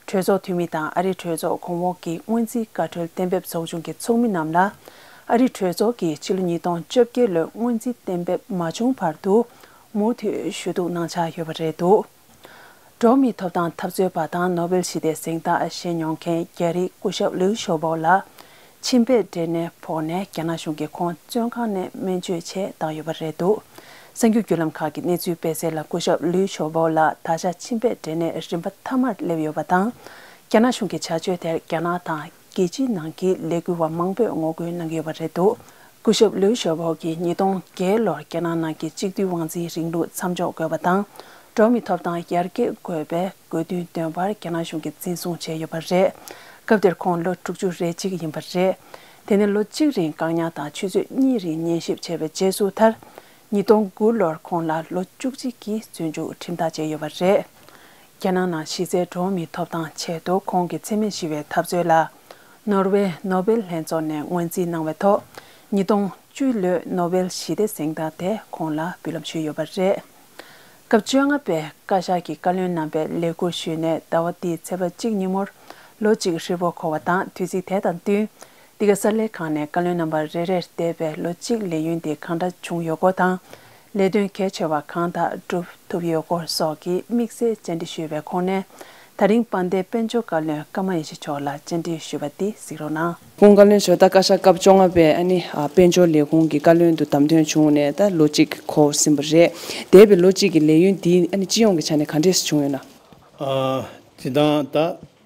གྲོས་ཚོགས་འཐུས་མི་དང་ཨ་རིའི་གྲོས་ཚོགས་གོང་འོག་གི་སྔོན་རྩིས་བཀའ་འཁྲོལ་གཏན་འབེབས་ཚོགས་ཆུང་གི་ཚོགས་མི་རྣམས་ལ་ཨ་རིའི་གྲོས་ཚོགས་ཀྱིས་ཕྱི་ལོ་ཉིས་སྟོང་བཅོ་བརྒྱད་ལོའི་སྔོན་རྩིས་གཏན་འབེབས་མ་བྱུང་བར་དུ་མུ་མཐུད་ཞུ་གཏུག་གནང་འཆར་ཡོད་པ་རེད་འདུག་འགྲོ་བ་མིའི་ཐོབ་ཐང་འཐབ་རྩོད་པ་དང་ནོ་བེལ་ཞི་བདེའི་གཟེངས་རྟགས་བཞེས་མྱོང་མཁན་རྒྱ་རིགས་སྐུ་ཞབས་ལིའུ་ཞའོ་པོ་ལགས། མཆིན་པའི་འབྲས་ནད་ཕོག་ནས་རྒྱ་ནག་གཞུང་གིས་ཁོང་བཙོན་ཁང་ནས་སྨན་བཅོས་ཆེད་བཏང་ཡོད་པ་རེད་འདུག་གསར་འགྱུར་བརྒྱུད་ལམ་ཁག་གིས་གནས་ཚུལ་སྤེལ་གསལ་ལ། སྐུ་ཞབས་ལིའུ་ཞའོ་པོ་ལགས་ད་ཆ་མཆིན་པའི་འབྲས་ནད་རིམ་པ་མཐའ་མར་སླེབས་ཡོད་པ་དང་། རྒྱ་ནག་གཞུང་གི་བྱ་སྤྱོད་དེར་རྒྱ་ནག་དང་རྒྱལ་སྤྱིའི་ནང་གི་ལས་འགུལ་བ་མང་པོས་ངོ་རྒོལ་གནང་གི་ཡོད་པ་རེད་འདུག་སྐུ་ཞབས་ལིའུ་ཞའོ་པོ་གིས་ཉིས་སྟོང་བརྒྱད་ལོར་རྒྱ་ནག་ནང་གི་གཅིག་སྡུད་དབང་འཛིན་རིང་ལུགས་མཚམས་འཇོག་དགོས་པ་དང་། འགྲོ་བ་མིའི་ཐོབ་ཐང་ཡར་རྒྱས་དགོས་པའི་དགོས་འདུན་འདོན་པར་རྒྱ་ནག་གཞུང་གིས་འཛིན་བཟུང་བྱས་ཡོད་པ་རེད། སྐབས་དེར་ཁོང་ལོ་དྲུག་ཅུ་རེ་གཅིག་ཡིན་པ་རེད། དེ་ནས་ལོ་གཅིག་རིང་བཀག་ཉར་དང་ཆུ་ཚོད་གཉིས་རིང་ཉན་ཞིབ་བྱས་པའི་རྗེས་སུ་མཐར། ཉིས་སྟོང་དགུ་ལོར་ཁོང་ལ་ལོ་བཅུ་གཅིག་གི་བཙོན་འཇུག་ཁྲིམས་ཐག་བཅད་ཡོད་པ་རེད། རྒྱ་ནག་ནང་གཞི་རྩའི་འགྲོ་བ་མིའི་ཐོབ་ཐང་ཆེད་དུ་ཁོང་གི་འཚེ་མེད་ཞི་བའི་འཐབ་རྩོད་ལ། ནོར་ཝེ་ནོ་བེལ་ལྷན་ཚོགས་ནས་ངོས་འཛིན་གནང་བའི་ཐོག་ཉིས་སྟོང་བཅུ་ལོའི་ནོ་བེལ་ཞི་བདེ་གཟེངས་རྟགས་དེ་ཁོང་ལ་འབུལ་ལམ་ཞུས་ཡོད་པ་རེད། སྐབས་བཅོ་ལྔ་པའི་བཀའ་ཤག་གི་བཀའ་བློན་རྣམ་པའི་ལས་འཁུར་ཞུས་ནས་ཟླ་བ་འདིའི་ཚེས་པ་གཅིག་ཉིན་མོར་ལོ་གཅིག་ཧྲིལ་པོ་འཁོར་བ་དང་། དུས་ཚིགས་དེ་དང་བསྟུན། འདི་ག་གསར་ལས་ཁང་ནས་བཀའ་བློན་རྣམ་པ་རེ་རེར་འདས་པའི་ལོ་གཅིག་ལས་ཡུན་དེ་གང་འདྲ་བྱུང་ཡོད་སྐོར་དང་། ལས་དོན་གལ་ཆེ་བ་གང་དག་བསྒྲུབས་ཐུབ་ཡོད་སྐོར་སོགས་ཀྱི་དམིགས་བསལ་བཅར་འདྲི་ཞུས་པའི་ཁོངས་ནས། ད་རིང་དཔལ་ལྡན་དཔལ་འབྱོར་བཀའ་བློན་ཀརྨ་ཡེ་ཤེས་མཆོག་ལ་བཅར་འདྲི་ཞུས་པ་འདི་གཟིགས་རོགས་གནང་། སྐུ་ངོ་བཀའ་བློན་མཆོག་ད་བཀའ་ཤག་སྐབས་བཅོ་ལྔ་པའི་ཨ་ནི་ཨ་དཔལ་འབྱོར་ལས་ཁུངས་ཀྱི་བཀའ་བློན་དུ་བདམས་ཐོན་བྱུང་ནས་ད་ལོ་གཅིག་འཁོར་ཟིན་པ་རེད། འདས་པའི་ལོ་གཅིག་གི་ལས་ཡུན་འདི་ཨ་ནི་སྤྱི་ཡོངས་ཀྱི་ཆ་ནས་ག་འདྲས་བྱུང་ཡོད་ན། ཨ། སྤྱིར་བཏང་ད་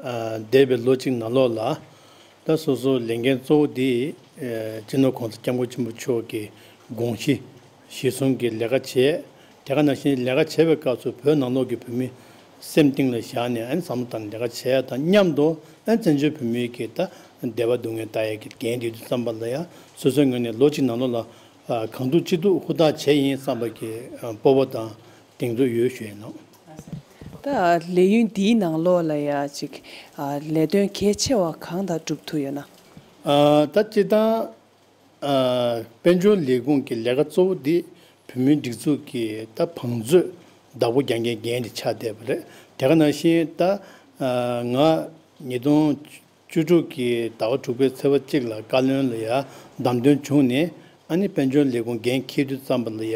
ཨ་འདས་པའི་ལོ་གཅིག་ནང་ལོགས་ལ་ད་སོ་སོ་ལས་འགན་གཙོ་བོ་འདི་ཨ་སྤྱི་ནོར་༸གོང་ས་༸སྐྱབས་མགོན་ཆེན་པོ་མཆོག་གི་དགོངས་གཞི་གཞིར་བཟུང་གི་ལས་ཀ་བྱས། དེ་ག་ནང་བཞིན་ལས་ཀ་བྱེད་པའི་སྐབས་སུ་བོད་ནང་ལོགས་ཀྱི་བོད་མི་སེམས་གཏིང་ལ་བཞག་ནས་ཨ་ནི་བསམ་བློ་བཏང་ནས་ལས་ཀ་བྱས་དང་མཉམ་དུ་ཨ་བཙན་བྱོལ་བོད་མིའི་གི་ད་བདེ་བ་སྡུག་བསྔལ་ལྟ་ཡས་ཀྱི་འགན་དེ་དུས་ཙམ་པ་ལ་ཡང་སོ་སོའི་ངོས་ནས་ལོ་གཅིག་ནང་ལོགས་ལ་ཨ་གང་ཐུབ་ཅི་ཐུབ་ཧུར་ཐག་བྱས་ཡིན་བསམ་པ་གི་ཨ་སྤོབས་པ་དང་གདེང་ཚོད་ཡོད་ཞུ་ཡིན་ནོ། ད་ལས་ཡུན་འདིའི་ནང་ལོགས་ལ་ཡ་ཅིག་ཨ་ལས་དོན་གལ་ཆེ་བ་གང་དག་སྒྲུབ་ཐུབ་ཡོད་ན། ཨ་ད་སྤྱིར་བཏང་ཨ་དཔལ་འབྱོར་ལས་ཁུངས་ཀྱི་ལས་ཀ་གཙོ་བོ་འདི་བོད་མིའི་སྒྲིག་འཛུགས་ཀྱི་ད་བང་མཛོད་བདག་པོ་རྒྱག་མཁན་འགན་དེ་ཆགས་བསྡད་པ་རེད། དེ་ག་ནང་བཞིན་ད་ཨ་ང་ཉིས་སྟོང་བཅུ་དྲུག་གི་ཟླ་བ་དྲུག་པའི་ཚེས་པ་གཅིག་ལ་བཀའ་བློན་ལ་ཡ་བདམས་ཐོན་བྱུང་ནས་ཨ་ནི་དཔལ་འབྱོར་ལས་ཁུངས་འགན་འཁྱེར་དུས་ཙམ་པ་ལ་ཡ་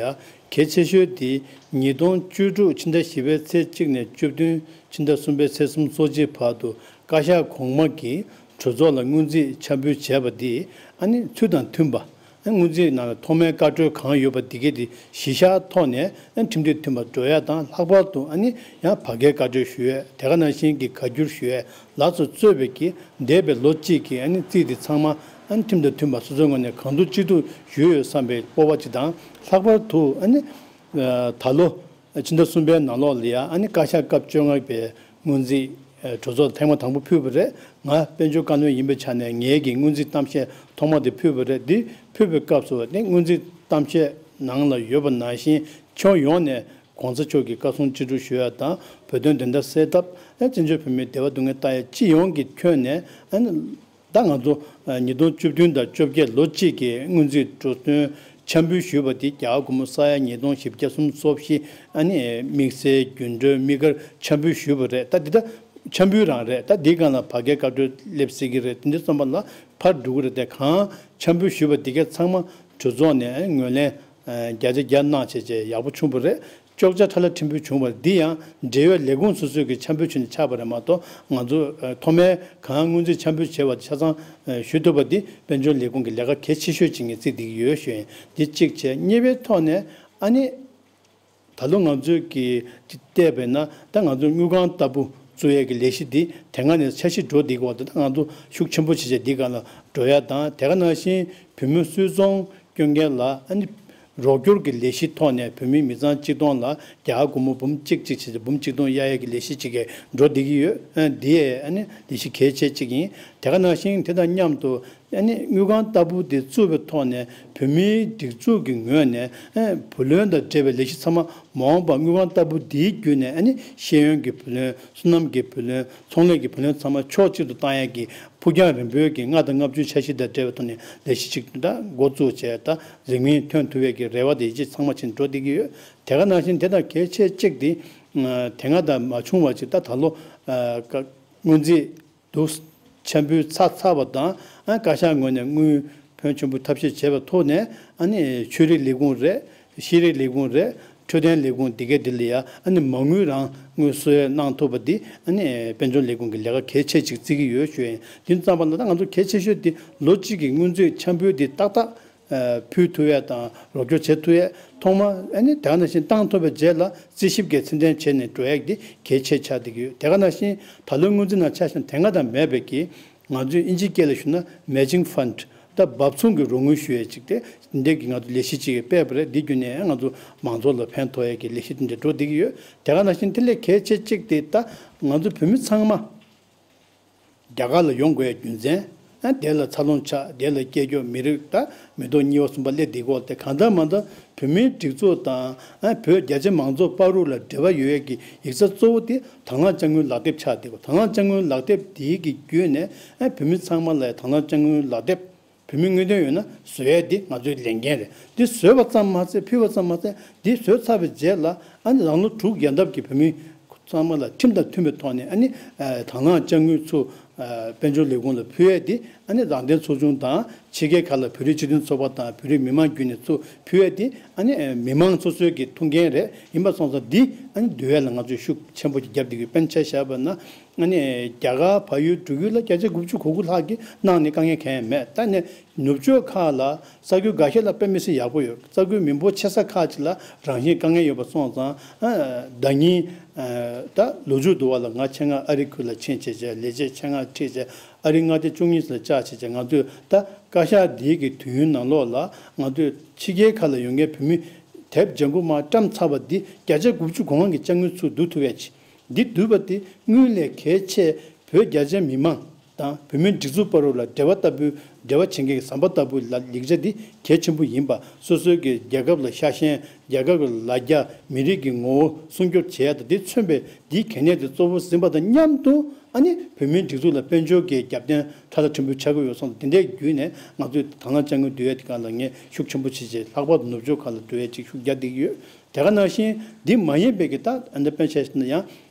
གལ་ཆེ་ཤོས་དེ་ཉིས་སྟོང་བཅུ་དྲུག་ཕྱི་ཟླ་བཞི་པའི་ཚེས་གཅིག་ནས་བཅུ་བདུན་ཕྱི་ཟླ་གསུམ་པའི་ཚེས་སོ་གཅིག་བར་དུ་བཀའ་ཤག་གོང་མ་གིས་གྲོས་ཚོགས་ལ་སྔོན་རྩིས་འཆར་འབུལ་བྱས་པ་དེ་ཨ་ནི་ཚུལ་དང་མཐུན་པ། སྔོན་རྩིས་ནང་ལ་ཐོག་མའི་བཀའ་འཁྲོལ་གང་ཡོད་པ་འདི་གའི་དེ་གཞི་བཞག་ཐོག་ནས་ཁྲིམས་སྒྲིག་མཐུན་པར་འགྲོ་ཡ་དང་། ལྷག་པར་དུ་ཨ་ནི་ཡང་བར་བརྒལ་བཀའ་འཁྲོལ་ཞུ་ཡས། དེ་ག་ནང་བཞིན་གྱི་བཀའ་འགྱུར་ཞུ་ཡས་ལ་སོགས་གཙོས་པའི་གི་འདས་པའི་ལོ་གཅིག་གི་ཨ་ནི་རྩིས་དེ་ཚང་མ་ཨ་ནི་ཁྲིམས་དང་མཐུན་པ་སོ་སོའི་ངོས་ནས་གང་ཐུབ་ཅི་ཐུབ་ཞུས་ཡོད་བསམ་པའི་སྤོབས་པ་ཅིག་དང་། ལྷག་པར་དུ་ཨ་ནི་ད་ལོ་ཕྱི་ཟླ་གསུམ་པའི་ནང་ལོགས་ལ་ཡང་ཨ་ནི་བཀའ་ཤག་སྐབས་བཅོ་ལྔ་པའི་སྔོན་རྩིས་ཨ་གྲོས་ཚོགས་ཐེངས་མ་དང་པོ་ཕུལ་བ་རེད། ང་དཔལ་འབྱོར་བཀའ་བློན་ཡིན་པའི་ཆ་ནས་ངེད་ཀྱི་སྔོན་རྩིས་གཏམ་བཤད་ཐོག་མ་དེ་ཕུལ་བ་རེད། འདི་ཕུལ་བའི་སྐབས་སུ་ནི་སྔོན་རྩིས་གཏམ་བཤད་ནང་ལ་ཡོད་པ་ནང་བཞིན་ཁྱོན་ཡོངས་ནས་གོང་ས་མཆོག་གི་བཀའ་གསུང་ཅི་སྒྲུབ་ཞུ་ཡ་དང་། བོད་དོན་བདེན་མཐའ་གསལ་ཐབས། བཙན་བྱོལ་བོད་མིའི་བདེ་བ་སྡུག་བསྔལ་ལྟ་ཡ་སྤྱི་ཡོངས་ཀྱི་ཁྱོན་ནས་ཨ་ནི། ད་ང་ཚོ་ཉིས་སྟོང་བཅུ་བདུན་དང་བཅོ་བརྒྱད་ལོ་གཅིག་གི་སྔོན་རྩིས་འགྲོ་དོན་འཆར་འབུལ་ཞུས་པ་དེ་རྒྱ་གར་སྒོར་མོ་ས་ཡ་ཉིས་སྟོང་བཞི་བརྒྱ་སུམ་ཅུ་སོ་བཞི། ཨ་ནི་དམིགས་བསལ་རྒྱུན་གྲོན་དམིགས་བཀར་འཆར་འབུལ་ཞུས་པ་རེད། ད་འདི་ད་འཆར་འབུལ་རང་རེད། ད་འདིའི་སྒང་ལ་བར་བརྒལ་བཀའ་འཁྲོལ་སླེབས་སྲིད་ཀྱི་རེད། དེ་འདྲ་སོང་པ་ལ་ཕར་འགྲོ་གི་རེད། དེ་གང་འཆར་འབུལ་ཞུས་པ་འདི་གའི་ཚང་མ་གྲོས་ཚོགས་ནས་ངོས་ལེན་བརྒྱ་ཆ་བརྒྱ་གནང་བྱས་བྱས་ཡག་པོ་བྱུང་བ་རེད། བཅོ་བརྒྱད་ཕྲ་ལ་ཕྲན་བུ་བྱུང་བ་འདི་ཡང་འབྲེལ་ཡོད་ལས་ཁུངས་སོ་སོའི་གི་འཆར་འབུལ་བྱས་ནས་ཆགས་པ་རེད་མ་གཏོགས། ང་ཚོ་ཨ་ཐོག་མའི་གང་སྔོན་རྩིས་འཆར་འབུལ་བྱས་པ་ཆ་ཚང་ཨ་ཞུ་ཐུབ་པ་འདི་དཔལ་འབྱོར་ལས་ཁུངས་ཀྱི་ལས་ཀ་གལ་ཆེ་ཤོས་ཅིག་ངས་བརྩིས་བསྡད་ཀྱི་ཡོད་ཞུ་ཡིན། འདི་གཅིག་བྱས། གཉིས་པའི་ཐོག་ནས་ཨ་ནི་ད་ལོ་ང་ཚོའི་གི་བལྟས་པས་ན་ད་ང་ཚོ་དངུལ་ཁང་ལྟ་བུ་བཙུགས་ཡས་ཀྱི་ལས་གཞི་འདི་དེ་སྔ་ནས་འཆར་གཞི་འགྲོ་བསྡད་ཀྱི་ཡོད་དེ། ད་ང་ཚོ་ཤུགས་ཆེན་པོ་བྱས་བྱས་འདི་སྒང་ལ་འགྲོ་ཡ་དང་། དེ་ག་ནང་བཞིན་བོད་མི་སུད་ཚོང་སྐྱོན་མཁན་ལ་ཨ་ནི་རོགས་སྐྱོར་གྱི་ལས་གཞི་ཐོག་ནས་བོད་མི་མི་ཚང་གཅིག་སྟོང་ལ་རྒྱ་གར་སྒོར་མོ་འབུམ་གཅིག་གཅིག་བྱས་ཏེ་འབུམ་གཅིག་སྟོང་གཡར་ཡས་ཀྱི་ལས་གཞི་གཅིག་གི་འགྲོ་བསྡད་ཀྱི་ཡོད། ཨ་འདི་ཡས་ཨ་ནི་ལས་གཞི་གལ་ཆེ་གཅིག་ཡིན། དེ་ག་ནང་བཞིན་དེ་དང་མཉམ་དུ་ཨ་ནི་དངུལ་ཁང་ལྟ་བུ་དེ་བཙུགས་པའི་ཐོག་ནས་བོད་མིའི་སྒྲིག་འཛུགས་ཀྱི་ངོས་ནས་ཨ་བུ་ལོན་དང་འབྲེལ་བའི་ལས་གཞི་ཚང་མ་མ་འོངས་པར་དངུལ་ཁང་ལྟ་བུ་དེའི་བརྒྱུད་ནས་ཨ་ནི་ཤེས་ཡོན་གྱི་བུ་ལོན། སོ་ནམ་གྱི་བུ་ལོན། ཚོང་ལས་ཀྱི་བུ་ལོན་ཚང་མ་ཕྱོགས་གཅིག་ཏུ་བཏང་ཡས་ཀྱི་ཕུགས་རྒྱང་རིང་པོའི་གི་ལྔ་དང་ལྔ་བཅུའི་འཆར་གཞི་དང་འབྲེལ་བའི་ཐོག་ནས་ལས་གཞི་གཅིག་ད་འགོ་བཙུགས་བྱས། ད་རིང་མིན་ཐོན་ཐུབ་ཡས་ཀྱི་རེ་བ་དེ་ཡིད་ཆེས་ཚང་མ་བྱས་ནས་འགྲོ་བསྡད་ཀྱི་ཡོད། དེ་ག་ནང་བཞིན་དེ་དང་གལ་ཆེ་གཅིག་དེ་ཨ་དེ་སྔ་དང་མ་བྱུང་བ་ཅིག་ད་ད་ལོ་ཨ་ཀ་སྔོན་རྩིས་འདུག་འཆར་འབུལ་ཚར་ཚར་བ་དང་། ཨ་བཀའ་ཤག་ངོས་ནས་དངུལ་ཕོན་ཆེན་པོ་ཐབས་ཤེས་བྱས་པའི་ཐོག་ནས་ཨ་ནི་ཆོས་རིག་ལས་ཁུངས་རེད། ཤེས་རིག་ལས་ཁུངས་རེད། འཕྲོད་བསྟེན་ལས་ཁུངས་འདི་གའི་འདི་ལ་ཡ་ཨ་ནི་མ་དངུལ་རང་དངུལ་གསོལ་གནང་ཐུབ་པ་འདི་ཨ་ནི་དཔལ་འབྱོར་ལས་ཁུངས་ཀྱི་ལས་ཀ་གལ་ཆེ་ཅིག་བརྩི་གི་ཡོད་ཞུ་ཡིན། དེ་ཙམ་པ་ལ་ད་ང་ཚོ་གལ་ཆེ་ཤོས་དེ་ལོ་གཅིག་གི་སྔོན་རྩིས་འཆར་འབུལ་འདི་ཏག་ཏག་ཨ་ཕུལ་ཐུབ་ཡས་དང་རོགས་སྐྱོར་བྱེད་ཐུབ་ཡས། ཐོག་མ་ཨ་ནི་དེ་ག་ནང་བཞིན་བཏང་ཐུབ་པའི་རྗེས་ལ་རྩིས་ཞིབ་ཀྱིས་ཚད་ལྡན་བྱས་ནས་འགྲོ་ཡས་འདི་གལ་ཆེ་ཆགས་བསྡད་ཀྱི་ཡོད། དེ་ག་ནང་བཞིན་ད་ལོའི་སྔོན་རྩིས་ནང་ཆ་བཞག་ན་དེ་སྔ་དང་མེད་པའི་གི་ང་ཚོས་དབྱིན་ཇིའི་སྐད་ལ་ཞུ་ན་matching fund། ད་འབབ་མཚུངས་ཀྱི་རོགས་དངུལ་ཞུ་ཡས་ཅིག་དེ་འདི་གི་ང་ཚོ་ལས་གཞི་ཅིག་སྤེལ་བ་རེད། འདི་བརྒྱུད་ནས་ང་ཚོ་མང་ཚོགས་ལ་ཕན་ཐོགས་ཡས་ཀྱི་ལས་གཞི་དེ་འདྲ་འགྲོ་བསྡད་ཀྱི་ཡོད། དེ་ག་ནང་བཞིན་དེ་ལས་གལ་ཆེ་གཅིག་དེ་ད་ང་ཚོ་བོད་མི་ཚང་མ་རྒྱ་གར་ལ་ཡོང་དགོས་ཡ་རྒྱུ་མཚན། ཨ་དེ་ལ་འཚར་ལོངས་ཆགས། དེ་ལ་སྐྱེས་མཆོག་མི་རིགས་ད་མི་ཐོག་གཉིས་པ་གསུམ་པ་སླེབས་བསྡད་ཀྱི་ཡོད་དེ། གང་ལྟར་མ་ལྟར་བོད་མིའི་སྒྲིག་འཛུགས་དང་ཨ་བོད་རྒྱ་ཆེ་མང་ཚོགས་བར་དུ་ལ་འབྲེལ་བ་ཡོད་ཡ་གི་ཡིག་ཚགས་གཙོ་བོ་དེ་དང་བླངས་དཔྱ་དངུལ་ལག་དེབ་ཆགས་བསྡད་ཀྱི་ཡོད། དང་བླངས་དཔྱ་དངུལ་ལག་དེབ་དེའི་གི་བརྒྱུད་ནས་ཨ་བོད་མི་ཚང་མ་ལ་དང་བླངས་དཔྱ་དངུལ་ལག་དེབ། བོད་མིའི་དངུལ་དོན་ཡོད་ན་བཟོ་ཡས་འདི་ང་ཚོའི་ལས་འགན་རེད། འདི་བཟོས་པ་ཙམ་མ་ཟད། ཕུལ་བ་ཙམ་མ་ཟད། འདི་བཟོས་ཚར་བའི་རྗེས་ལ་ཨ་ནི་རང་ལོ་དྲུག་ཡན་འདབ་ཀྱི་བོད་མི་ཚང་མ་ལ་ཁྲིམས་དང་མཐུན་པའི་ཐོག་ནས་ཨ་ནི་ཨ་དང་བླངས་དཔྱ་དངུལ་ཚུར་ དཔལ་འབྱོར་ལས་ཁུངས་ལ་ཕུལ་ཡས་དེ་ཨ་ནི་རང་བདེན་ཚོགས་ཆུང་དང་ཕྱི་རྒྱལ་ཁག་ལ་བོད་རིགས་སྤྱི་མཐུན་ཚོགས་པ་དང་བོད་རིགས་མི་མང་བརྒྱུད་ནས་ཚུར་ཕུལ་ཡས་དེ་ཨ་ནི་མི་མང་སོ་སོའི་གི་ཐུགས་འགན་རེད། ཡིན་པ་སོང་ཙང་འདི་ཨ་ནི་བསྡུ་ཡས་ལ་ང་ཚོས་ཤུགས་ཆེན་པོ་ཅིག་བརྒྱབ་བསྡད་ཀྱི་ཡོད། དཔེར་ན་ཆ་བཞག་པ་ན་ཨ་ནི་རྒྱ་གར་བལ་ཡུལ་འགྲོ་ཡུལ་ལ་བརྒྱ་ཆ་དགུ་བཅུ་གོ་དགུ་ལྷག་གིས་གནང་ནས་དཀའ་ངལ་གང་ཡང་མེད། ད་ནི་ནུབ་ཕྱོགས་ཁག་ལ་ས་ཁུལ་འགའ་ཤས་ལ་དཔེ་མི་སྲིད་ཡག་པོ་ཡོད། ས་ཁུལ་མི་འབོར་ཆེ་ས་ཁག་ཅིག་ལ་རང་བཞིན་དཀའ་ངལ་ཡོད་པ་སོང་ཙང་ཨ་ཟླ་ཉིན་ཨ་ད་ལོ་མཇུག་ཏུ་བ་ལ་ང་ཆེད་མངགས་ཨ་རི་ཁུལ་ལ་ཕྱིན་བྱས་བྱས་ལས་བྱེད་ཆེད་མངགས་ཁྲིད་བྱས་ཨ་རི་མངའ་སྡེ་བཅུ་གཉིས་ལ་བཅར་བྱས་བྱས་ང་ཚོས་ད་བཀའ་ཤག་འདིའི་གི་དུས་ཡུན་ནང་ལོགས་ལ་ང་ཚོས་ཕྱི་རྒྱལ་ཁག་ལ་ཡོད་མཁན་བོད་མི་དེབ་ལྗང་ཁུ་མར་བཀྲམ་ཚར་བ་འདི་བརྒྱ་ཆ་དགུ་བཅུ་གོ་ལྔ་གི་དཔྱ་དངུལ་ཚུར་བསྡུ་ཐུབ་ཡས་ཆེད། འདི་བསྡུས་པ་དེ་དངུལ་ལས་གལ་ཆེ་བོད་རྒྱ་ཆེའི་མི་མང་དང་བོད་མིའི་སྒྲིག་འཛུགས་བར་ལ་འབྲེལ་བ་ལྟ་བུའི་འབྲེལ་བ་བྱེད་མཁན་གྱི་ཟམ་པ་ལྟ་བུའི་ལ་ཡིག་ཆ་འདི་གལ་ཆེན་པོ་ཡིན་པ། སོ་སོའི་གི་རྒྱལ་ཁབ་ལ་ཤ་ཞེན། རྒྱལ་ཁབ་ཀྱི་ལ་རྒྱ། མི་རིགས་ཀྱི་ངོ་བོ་སྲུང་སྐྱོབ་བྱེད་ཡ་དང་དེ་མཚོན་པའི་འདིའི་གལ་གནད་དེ་གཙོ་བོ་ཟིན་པ་དང་མཉམ་དུ་ཨ་ནི་བོད་མིའི་སྒྲིག་འཛུགས་ལ་དཔལ་འབྱོར་གྱི་རྒྱབ་རྟེན་ཁྲ་ལ་ཕྲན་བུ་ཆགས་ཀྱི་ཡོད་སོང་། དེ་འདྲའི་བརྒྱུད་ནས་ང་ཚོས་དང་བླངས་དཔྱ་དངུལ་བསྡུ་ཡ་དེ་ག་ལ་ངས་ཤུགས་ཆེན་པོ་བྱེད་ཆེད་ལྷག་པར་དུ་ནུབ་ཕྱོགས་ཁག་ལ་བསྡུ་ཡ་ཅིག་ཤུགས་རྒྱག་བསྡད་ཀྱི་ཡོད། དེ་ག་ནང་བཞིན་འདི་མ་ཡིན་པའི་གི་ད་ཨ་ནི་དཔེར་ཆ་བཞག་ན་ཡང་།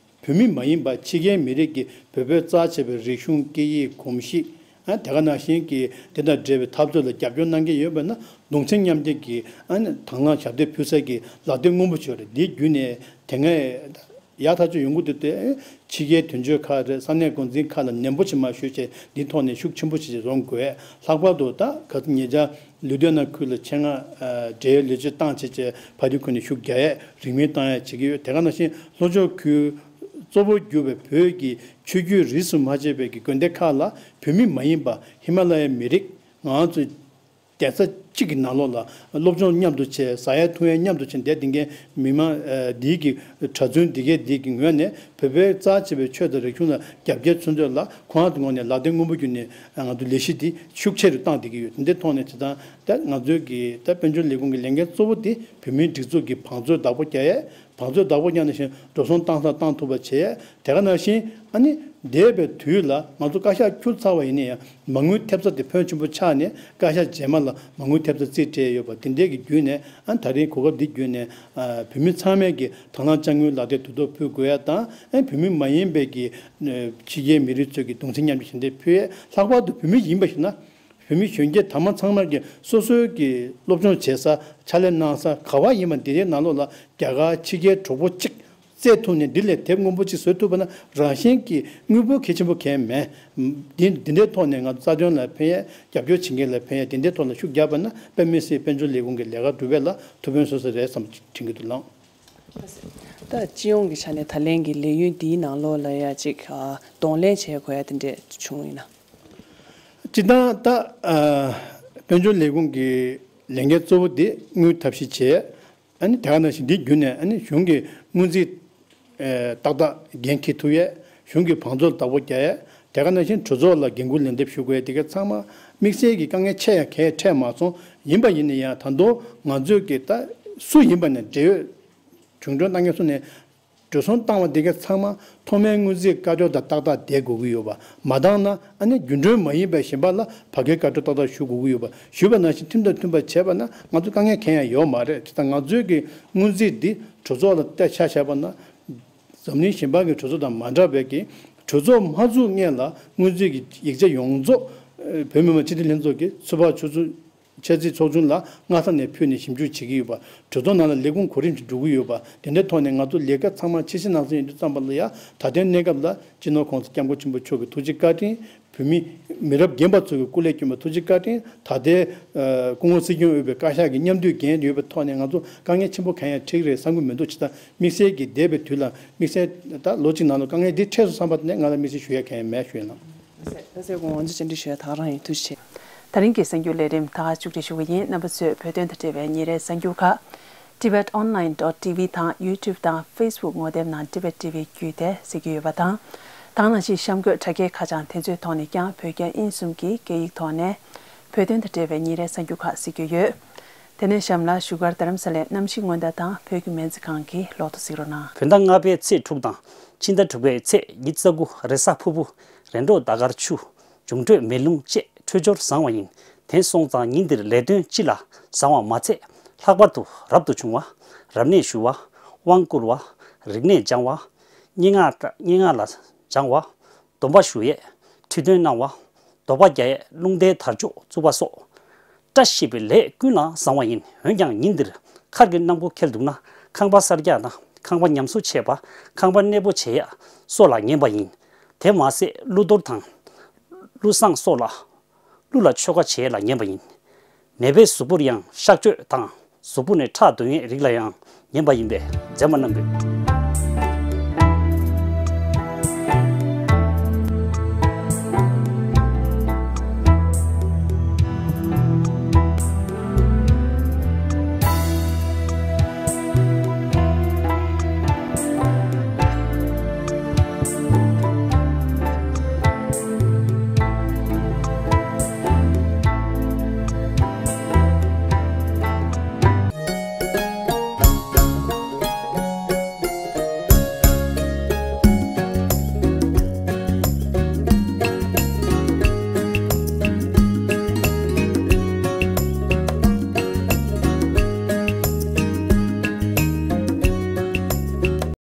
བོད་མི་མ་ཡིན་པ་ཕྱི་རྒྱལ་མི་རིགས་ཀྱིས་བོད་པའི་རྩ་ཆེ་བའི་རིག་གཞུང་སྐད་ཡིག་གོམས་གཤིས། ཨ་དེ་ག་ནང་བཞིན་གྱི་དེ་དང་འབྲེལ་བའི་འཐབ་རྩོད་ལ་རྒྱབ་སྐྱོར་གནང་མཁན་ཡོད་པ་ན་གདུང་སེམས་མཉམ་སྐྱེད་ཀྱི་ཨ་ནི་དང་བླངས་ཞབས་འདེགས་ཕུལ་ས་གི་ལག་དེབ་སྔོན་པོ་ཅིག་ཡོད་རེད། འདིའི་བརྒྱུད་ནས་དེ་སྔ་ཡག་ཐག་ཆོད་ཡོང་གི་འདུག་སྟེ། ཕྱི་རྒྱལ་དོན་གཅོད་ཁག་རེད། ས་གནས་འགོ་འཛིན་ཁག་ལ་ནན་པོ་ཅིག་མར་ཞུས་བྱས་འདིའི་ཐོག་ནས་ཤུགས་ཆེན་པོ་ཅིག་རྒྱག་དགོས། ལྷག་པར་དུ་ད་ག་ཚོད་ཉེ་ཆར་ལུ་དྷི་ཡ་ན་ཁུལ་ལ་ཆེད་མངགས་ཨ་འབྲེལ་ཡོད་ལས་བྱེད་བཏང་བྱས་བྱས་ཕ་རི་ཁུལ་ནས་ཤུགས་རྒྱག་ཡས་རིང་མིན་བཏང་ཡས་བྱེད་ཀྱི་ཡོད། དེ་ག་ནང་བཞིན་ལྷོ་ཕྱོགས་ཁུལ་གཙོ་བོ་གྱུར་པའི་བོད་ཀྱི་ཆོས་བརྒྱུད་རིས་སུ་མ་ཆད་པའི་གི་དགོན་སྡེ་ཁག་ལ་བོད་མི་མ་ཡིན་པ་ཧི་མ་ལ་ཡའི་མི་རིགས་ང་ཚོ་གདན་ས་གཅིག་གི་ནང་ལོགས་ལ་སློབ་སྦྱོང་མཉམ་དུ་བྱས། ཟ་ཡས་འཐུང་ཡས་མཉམ་དུ་བྱས་བསྡད་བསྡད་མཁན་མི་མང་ཨ་འདིའི་གི་གྲྭ་བཙུན་འདི་གས་འདིའི་གི་ངོས་ནས་བོད་པའི་རྩ་ཆེ་བའི་ཆོས་དང་རིག་གཞུང་ལ་རྒྱབ་འགལ་མཚོན་ཚོད་ལ་ཁོང་རང་གི་ངོས་ནས་ལག་དེབ་སྔོན་པོ་བརྒྱུད་ནས་ང་ཚོ་ལས་གཞི་འདི་ཤུགས་ཆེ་རུ་བཏང་བསྡད་ཀྱི་ཡོད། འདི་ཐོག་ནས་བྱས་ཙང་ད་ང་ཚོའི་གི་ད་དཔལ་འབྱོར་ལས་ཁུངས་ཀྱི་ལས་འགན་གཙོ་བོ་དེ་བོད་མིའི་སྒྲིག་འཛུགས་ཀྱི་བང་མཛོད་བདག་པོ་རྒྱག་ཡས། བང་མཛོད་བདག་པོ་རྒྱག་ནང་བཞིན་འགྲོ་སོང་བཏང་ས་བཏང་ཐུབ་པ་བྱས། དེ་ག་ནང་བཞིན་ཨ་ནི་འདས་པའི་དུས་ལ་ང་ཚོ་བཀའ་ཤག་འཁྱུར་ཚར་བ་ཡིན་ན་ཡང་མ་དངུལ་ཐེབས་རྩ་དེ་ཕོན་ཆེན་པོ་ཆགས་ནས་བཀའ་ཤག་རྗེས་མ་ལ་མ་དངུལ་ཐེབས་རྩ་རྩིས་སྤྲད་ཡོད་པ་དེ་འདྲས་ཀྱི་བརྒྱུད་ནས་ཨ་ད་རིང་གོ་སྐབས་འདི་བརྒྱུད་ནས་ཨ་བོད་མི་ཚང་མས་ཀྱི་དང་བླངས་དཔྱ་དངུལ་ལག་དེབ་དུས་ཐོག་ཕུལ་དགོས་ཡ་དང་ཨ་བོད་མི་མ་ཡིན་པའི་གི་ཕྱི་རྒྱལ་མི་རིགས་ཚོས་ཀྱི་གདུང་སེམས་མཉམ་སྐྱེད་ཞལ་འདེབས་ཕུལ་ཡས། ལྷག་པར་དུ་བོད་མི་ཡིན་པ་ཞིག་ན། བོད་མི་གཞོན་སྐྱེས་དར་མ་ཚང་མ་གིས་སོ་སོའི་གི་སློབ་སྦྱོང་བྱེད་ས་ཕྱག་ལས་གནང་ས་ག་བ་ཡིན་པ་འདི་གའི་ནང་ལོགས་ལ་རྒྱ་གར་ཕྱི་རྒྱལ་གྲོགས་པོ་གཅིག་བཙལ་ཐུབ་ནས་འདི་ལས་དེབ་སྔོན་པོ་གཅིག་བཟོ་ཐུབ་པ་ན་རང་བཞིན་གྱིས་དངུལ་འབོར་གལ་ཆེན་པོ་གང་ཡང་མེད། འདི་འདི་འདྲའི་ཐོག་ནས་ང་ཚོ་རྩ་དོན་ལ་ཕན་ཡས། རྒྱབ་སྐྱོར་བྱེད་མཁན་ལ་ཕན་ཡས། འདི་འདྲའི་ཐོག་ལ་ཤུགས་རྒྱག་པ་ན་དཔེ་མི་སྲིད་དཔལ་འབྱོར་ལས་ཁུངས་ཀྱི་ལས་ཀ་སྒྲུབ་པ་ལ་ཐུགས་ཕན་གསོས་ས་རེད་བསམ་དྲན་གྱི་འདུག་ལགས། ད་སྤྱི་ཡོངས་ཀྱི་ཆ་ནས་ད་ལན་གྱི་ལས་ཡུན་འདིའི་ནང་ལོགས་ལ་ཡ་ཅིག་གདོང་ལེན་བྱེད་དགོས་ཡ་དེ་འདྲས་བྱུང་ཡིན་ན། སྤྱིར་བཏང་ད་ཨ་དཔལ་འབྱོར་ལས་ཁུངས་ཀྱི་ལས་འགན་གཙོ་བོ་དེ་དངུལ་ཐབས་ཤེས་བྱས། ཨ་ནི་དེ་ག་ནང་བཞིན་འདི་བརྒྱུད་ནས་ཨ་ནི་གཞུང་གི་སྔོན་རྩིས་ཨ་ཏག་ཏག་འགན་འཁྱེར་ཐུབ་ཡས། གཞུང་གི་བང་མཛོད་བདག་པོ་རྒྱག་ཡས། དེ་ག་ནང་བཞིན་གྲོས་ཚོགས་ལ་འགན་འཁུར་ལན་འདེབས་ཞུ་དགོས་ཡས་དེ་ག་ཚང་མ་དམིགས་བསལ་གྱི་དཀའ་ངལ་ཆེ་ཡང་གང་ཡང་འཕྲད་མ་སོང་། ཡིན་པ་ཡིན་ན་ཡང་ད་དུང་ང་ཚོས་ཀྱི་ད་སུ་ཡིན་པ་ནས་འབྲེལ་ཡོད། བྱུང་འགྲོ་གནང་མཁན་ཚོ་ནས་འགྲོ་སོང་བཏང་བ་དེ་ག་ཚང་མ་ཐོག་མའི་སྔོན་རྩིས་བཀའ་འཁྲོལ་དང་ཏག་ཏག་བསྡད་དགོས་ཀྱི་ཡོད་པ་མ་བཏང་ན་ཨ་ནི་རྒྱུན་གྲོན་མ་ཡིན་པའི་གཞན་པ་ལ་བར་བརྒལ་བཀའ་འཁྲོལ་ཏག་ཏག་ཞུ་དགོས་ཀྱི་ཡོད་པ་ཞུས་པ་ནང་བཞིན་མཐུན་དང་མཐུན་པ་བྱས་པ་ན་ང་ཚོ་དཀའ་ངལ་གང་ཡང་ཡོད་མ་རེད། དེ་ལྟར་ང་ཚོའི་གི་སྔོན་རྩིས་འདི་གྲོས་ཚོགས་ལ་བལྟས་ཆ་བཞག་པ་ན་འཛམ་གླིང་གཞན་པ་གི་གྲོས་ཚོགས་དང་མ་འདྲ་བའི་གི་གྲོས་ཚོགས་མ་བཙུགས་སྔོན་ལ་སྔོན་རྩིས་ཀྱི་ཡིག་ཆ་ཡོངས་རྫོགས་བོད་མི་མང་སྤྱི་འཐུས་ལྷན་ཚོགས་ཀྱི་ཚོད་དཔག་ཆུ་ཚོད། ཆེད་རྩིས་ཚོགས་ཆུང་ལ་སྔ་ས་ནས་ཕུལ་ནས་ཞིབ་འཇུག་བྱེད་ཀྱི་ཡོད་པ། གྲོས་ཚོགས་ནང་ལ་ལས་ཁུངས་གོ་རིམ་ཞིག་འགྲོ་གི་ཡོད་པ། དེ་འདྲའི་ཐོག་ནས་ང་ཚོ་ལས་ཀ་ཚང་མ་ཕྱི་གཞི་ནང་གསེས་ཡིན་དུས་ཙམ་པ་ལ་ཡ་ད་ལྟའི་གནས་སྐབས་ལ་སྤྱི་ནོར་༸གོང་ས་༸སྐྱབས་མགོན་ཆེན་པོ་མཆོག་གི་ཐུགས་རྗེ་བཀའ་དྲིན། བོད་མི་མི་རབས་རྒན་པ་ཚོ་གི་སྐུ་ལས་བསྐྱོན་པ་ཐུགས་རྗེ་བཀའ་དྲིན། ད་ལྟའི་ཨ་སྐུ་ངོ་སྲིད་སྐྱོང་དབུས་པའི་བཀའ་ཤག་གི་མཉམ་འདུས་འགན་ཡོད་པའི་ཐོག་ནས་ང་ཚོ་དཀའ་ངལ་ཆེན་པོ་གང་ཡང་འཕྲད་ཀྱི་རེད་བསམ་གྱི་མི་འདུག་ཇི་ལྟར་དམིགས་བསལ་གྱི་འདས་པའི་དུས་ལ་དམིགས་བསལ་ད་ལོ་གཅིག་ནང་ལ་དཀའ་ངལ་འདི་འཕྲད་སོང་བསམ་པ་དེ་ནས་ང་ལ་དམིགས་བསལ་ཞུ་ཡ་གང་ཡང་མེད་ཞུ་ཡ་ལགས། ལྷ་སའི་སྐུ་ངོ་ང་ཚོ་བཅར་འདྲི་ཞུ་ཡ་ད་ག་རང་ཡིན། ཐུགས་རྗེ་ཆེ། ད་རིང་གི་གསར་འགྱུར་ལས་རིམ་ད་ག་མཇུག་སྒྲིལ་ཞུ་གི་ཡིན། རྣམ་པ་ཚོས་བོད་དོན་དང་འབྲེལ་བའི་ཉིན་རེའི་གསར་འགྱུར་ཁག Tibet Online dot T V དང་YouTube དང་Facebook ངོ་དེབ་ནང་Tibet T V བརྒྱུད་དེ་གཟིགས་རྒྱུ་ཡོད་པ་དང་། ད་ག་ནང་བཞིན་གཤམ་འཁོད་དྲ་རྒྱའི་ཁ་བྱང་དེ་ཚོའི་ཐོག་ནས་ཀྱང་བོད་རྒྱ་དབྱིན་གསུམ་གྱི་སྐད་ཡིག་ཐོག་ནས་བོད་དོན་དང་འབྲེལ་བའི་ཉིན་རེའི་གསར་འགྱུར་ཁག་གཟིགས་རྒྱུ་ཡོད། དེ་ནས་གཤམ་ལ་བཞུགས་སྒར་རྡ་རམ་ས་ལའི་གནམ་གཤིས་སྔོན་བརྡ་དང་བོད་ཀྱི་སྨན་རྩིས་ཁང་གི་ལོ་ཐོ་གཟིགས་རོགས་གནང་། བོད་ཟླ་ལྔ་པའི་ཚེས་དྲུག་དང་ཕྱི་ཟླ་དྲུག་པའི་ཚེས་ཉི་ཤུ་རྩ་དགུ་རེས་གཟའ་ཕུར་བུ། རེས་འགྲོགས་ཟླ་སྐར་ཆུ། འབྱུང་འཕྲོད་མེ་རླུང་བཅས་འཕྲོད་སྦྱོར་བཟང་བ་ཡིན། དེ་སོང་ཙང་ཉིན་འདིར་ལས་དོན་སྤྱི་ལ་བཟང་བ་མ་ཚད་ལྷག་པར་དུ་རབ་ཏུ་བྱུང་བ། རབ་གནས་ཞུ་བ། དབང་བསྐུར་བ། རིག་གནས་སྦྱང་བ། སྙན་ངག་སྙན་ངག་ལ་སྦྱང་བ། སྡོམ་པ་ཞུ་ཡས། སྤྱི་དོན་གནང་བ། དོགས་པ་རྒྱག་ཡས་རླུང་རྟའི་དར་ལྕོག་བཙུགས་པ་སོགས། བཀྲ་ཤིས་པའི་ལས་ཀུན་ལ་བཟང་བ་ཡིན། འོན་ཀྱང་ཉིན་འདིར་མཁར་གྱི་སྣམ་བུ་འཁེལ་འདུག་ན། ཁང་པ་གསར་རྒྱག་དང་ཁང་པ་ཉམས་གསོ་བྱེད་པ། ཁང་པ་གནས་སྤོ་བྱེད་ཡ་སོགས་ལ་ངན་པ་ཡིན། དེ་མ་ཟད་ཀླུ་གཏོར་དང་། ཀླུ་བསངས་སོགས་ལ། ཀླུ་ལ་ཆོ་ག་བྱེད་ཡ་ལ་ངན་པ་ཡིན། ནད་པའི་གཟུགས་པོར་ཡང་གཤག་བཅོས་དང་གཟུགས་པོ་ནས་ཁྲག་འདོན་ཡས་རིགས་ལ་ཡང་ངན་པ་ཡིན་པས་མཛེས་མ་རྣམས་ཀྱིས།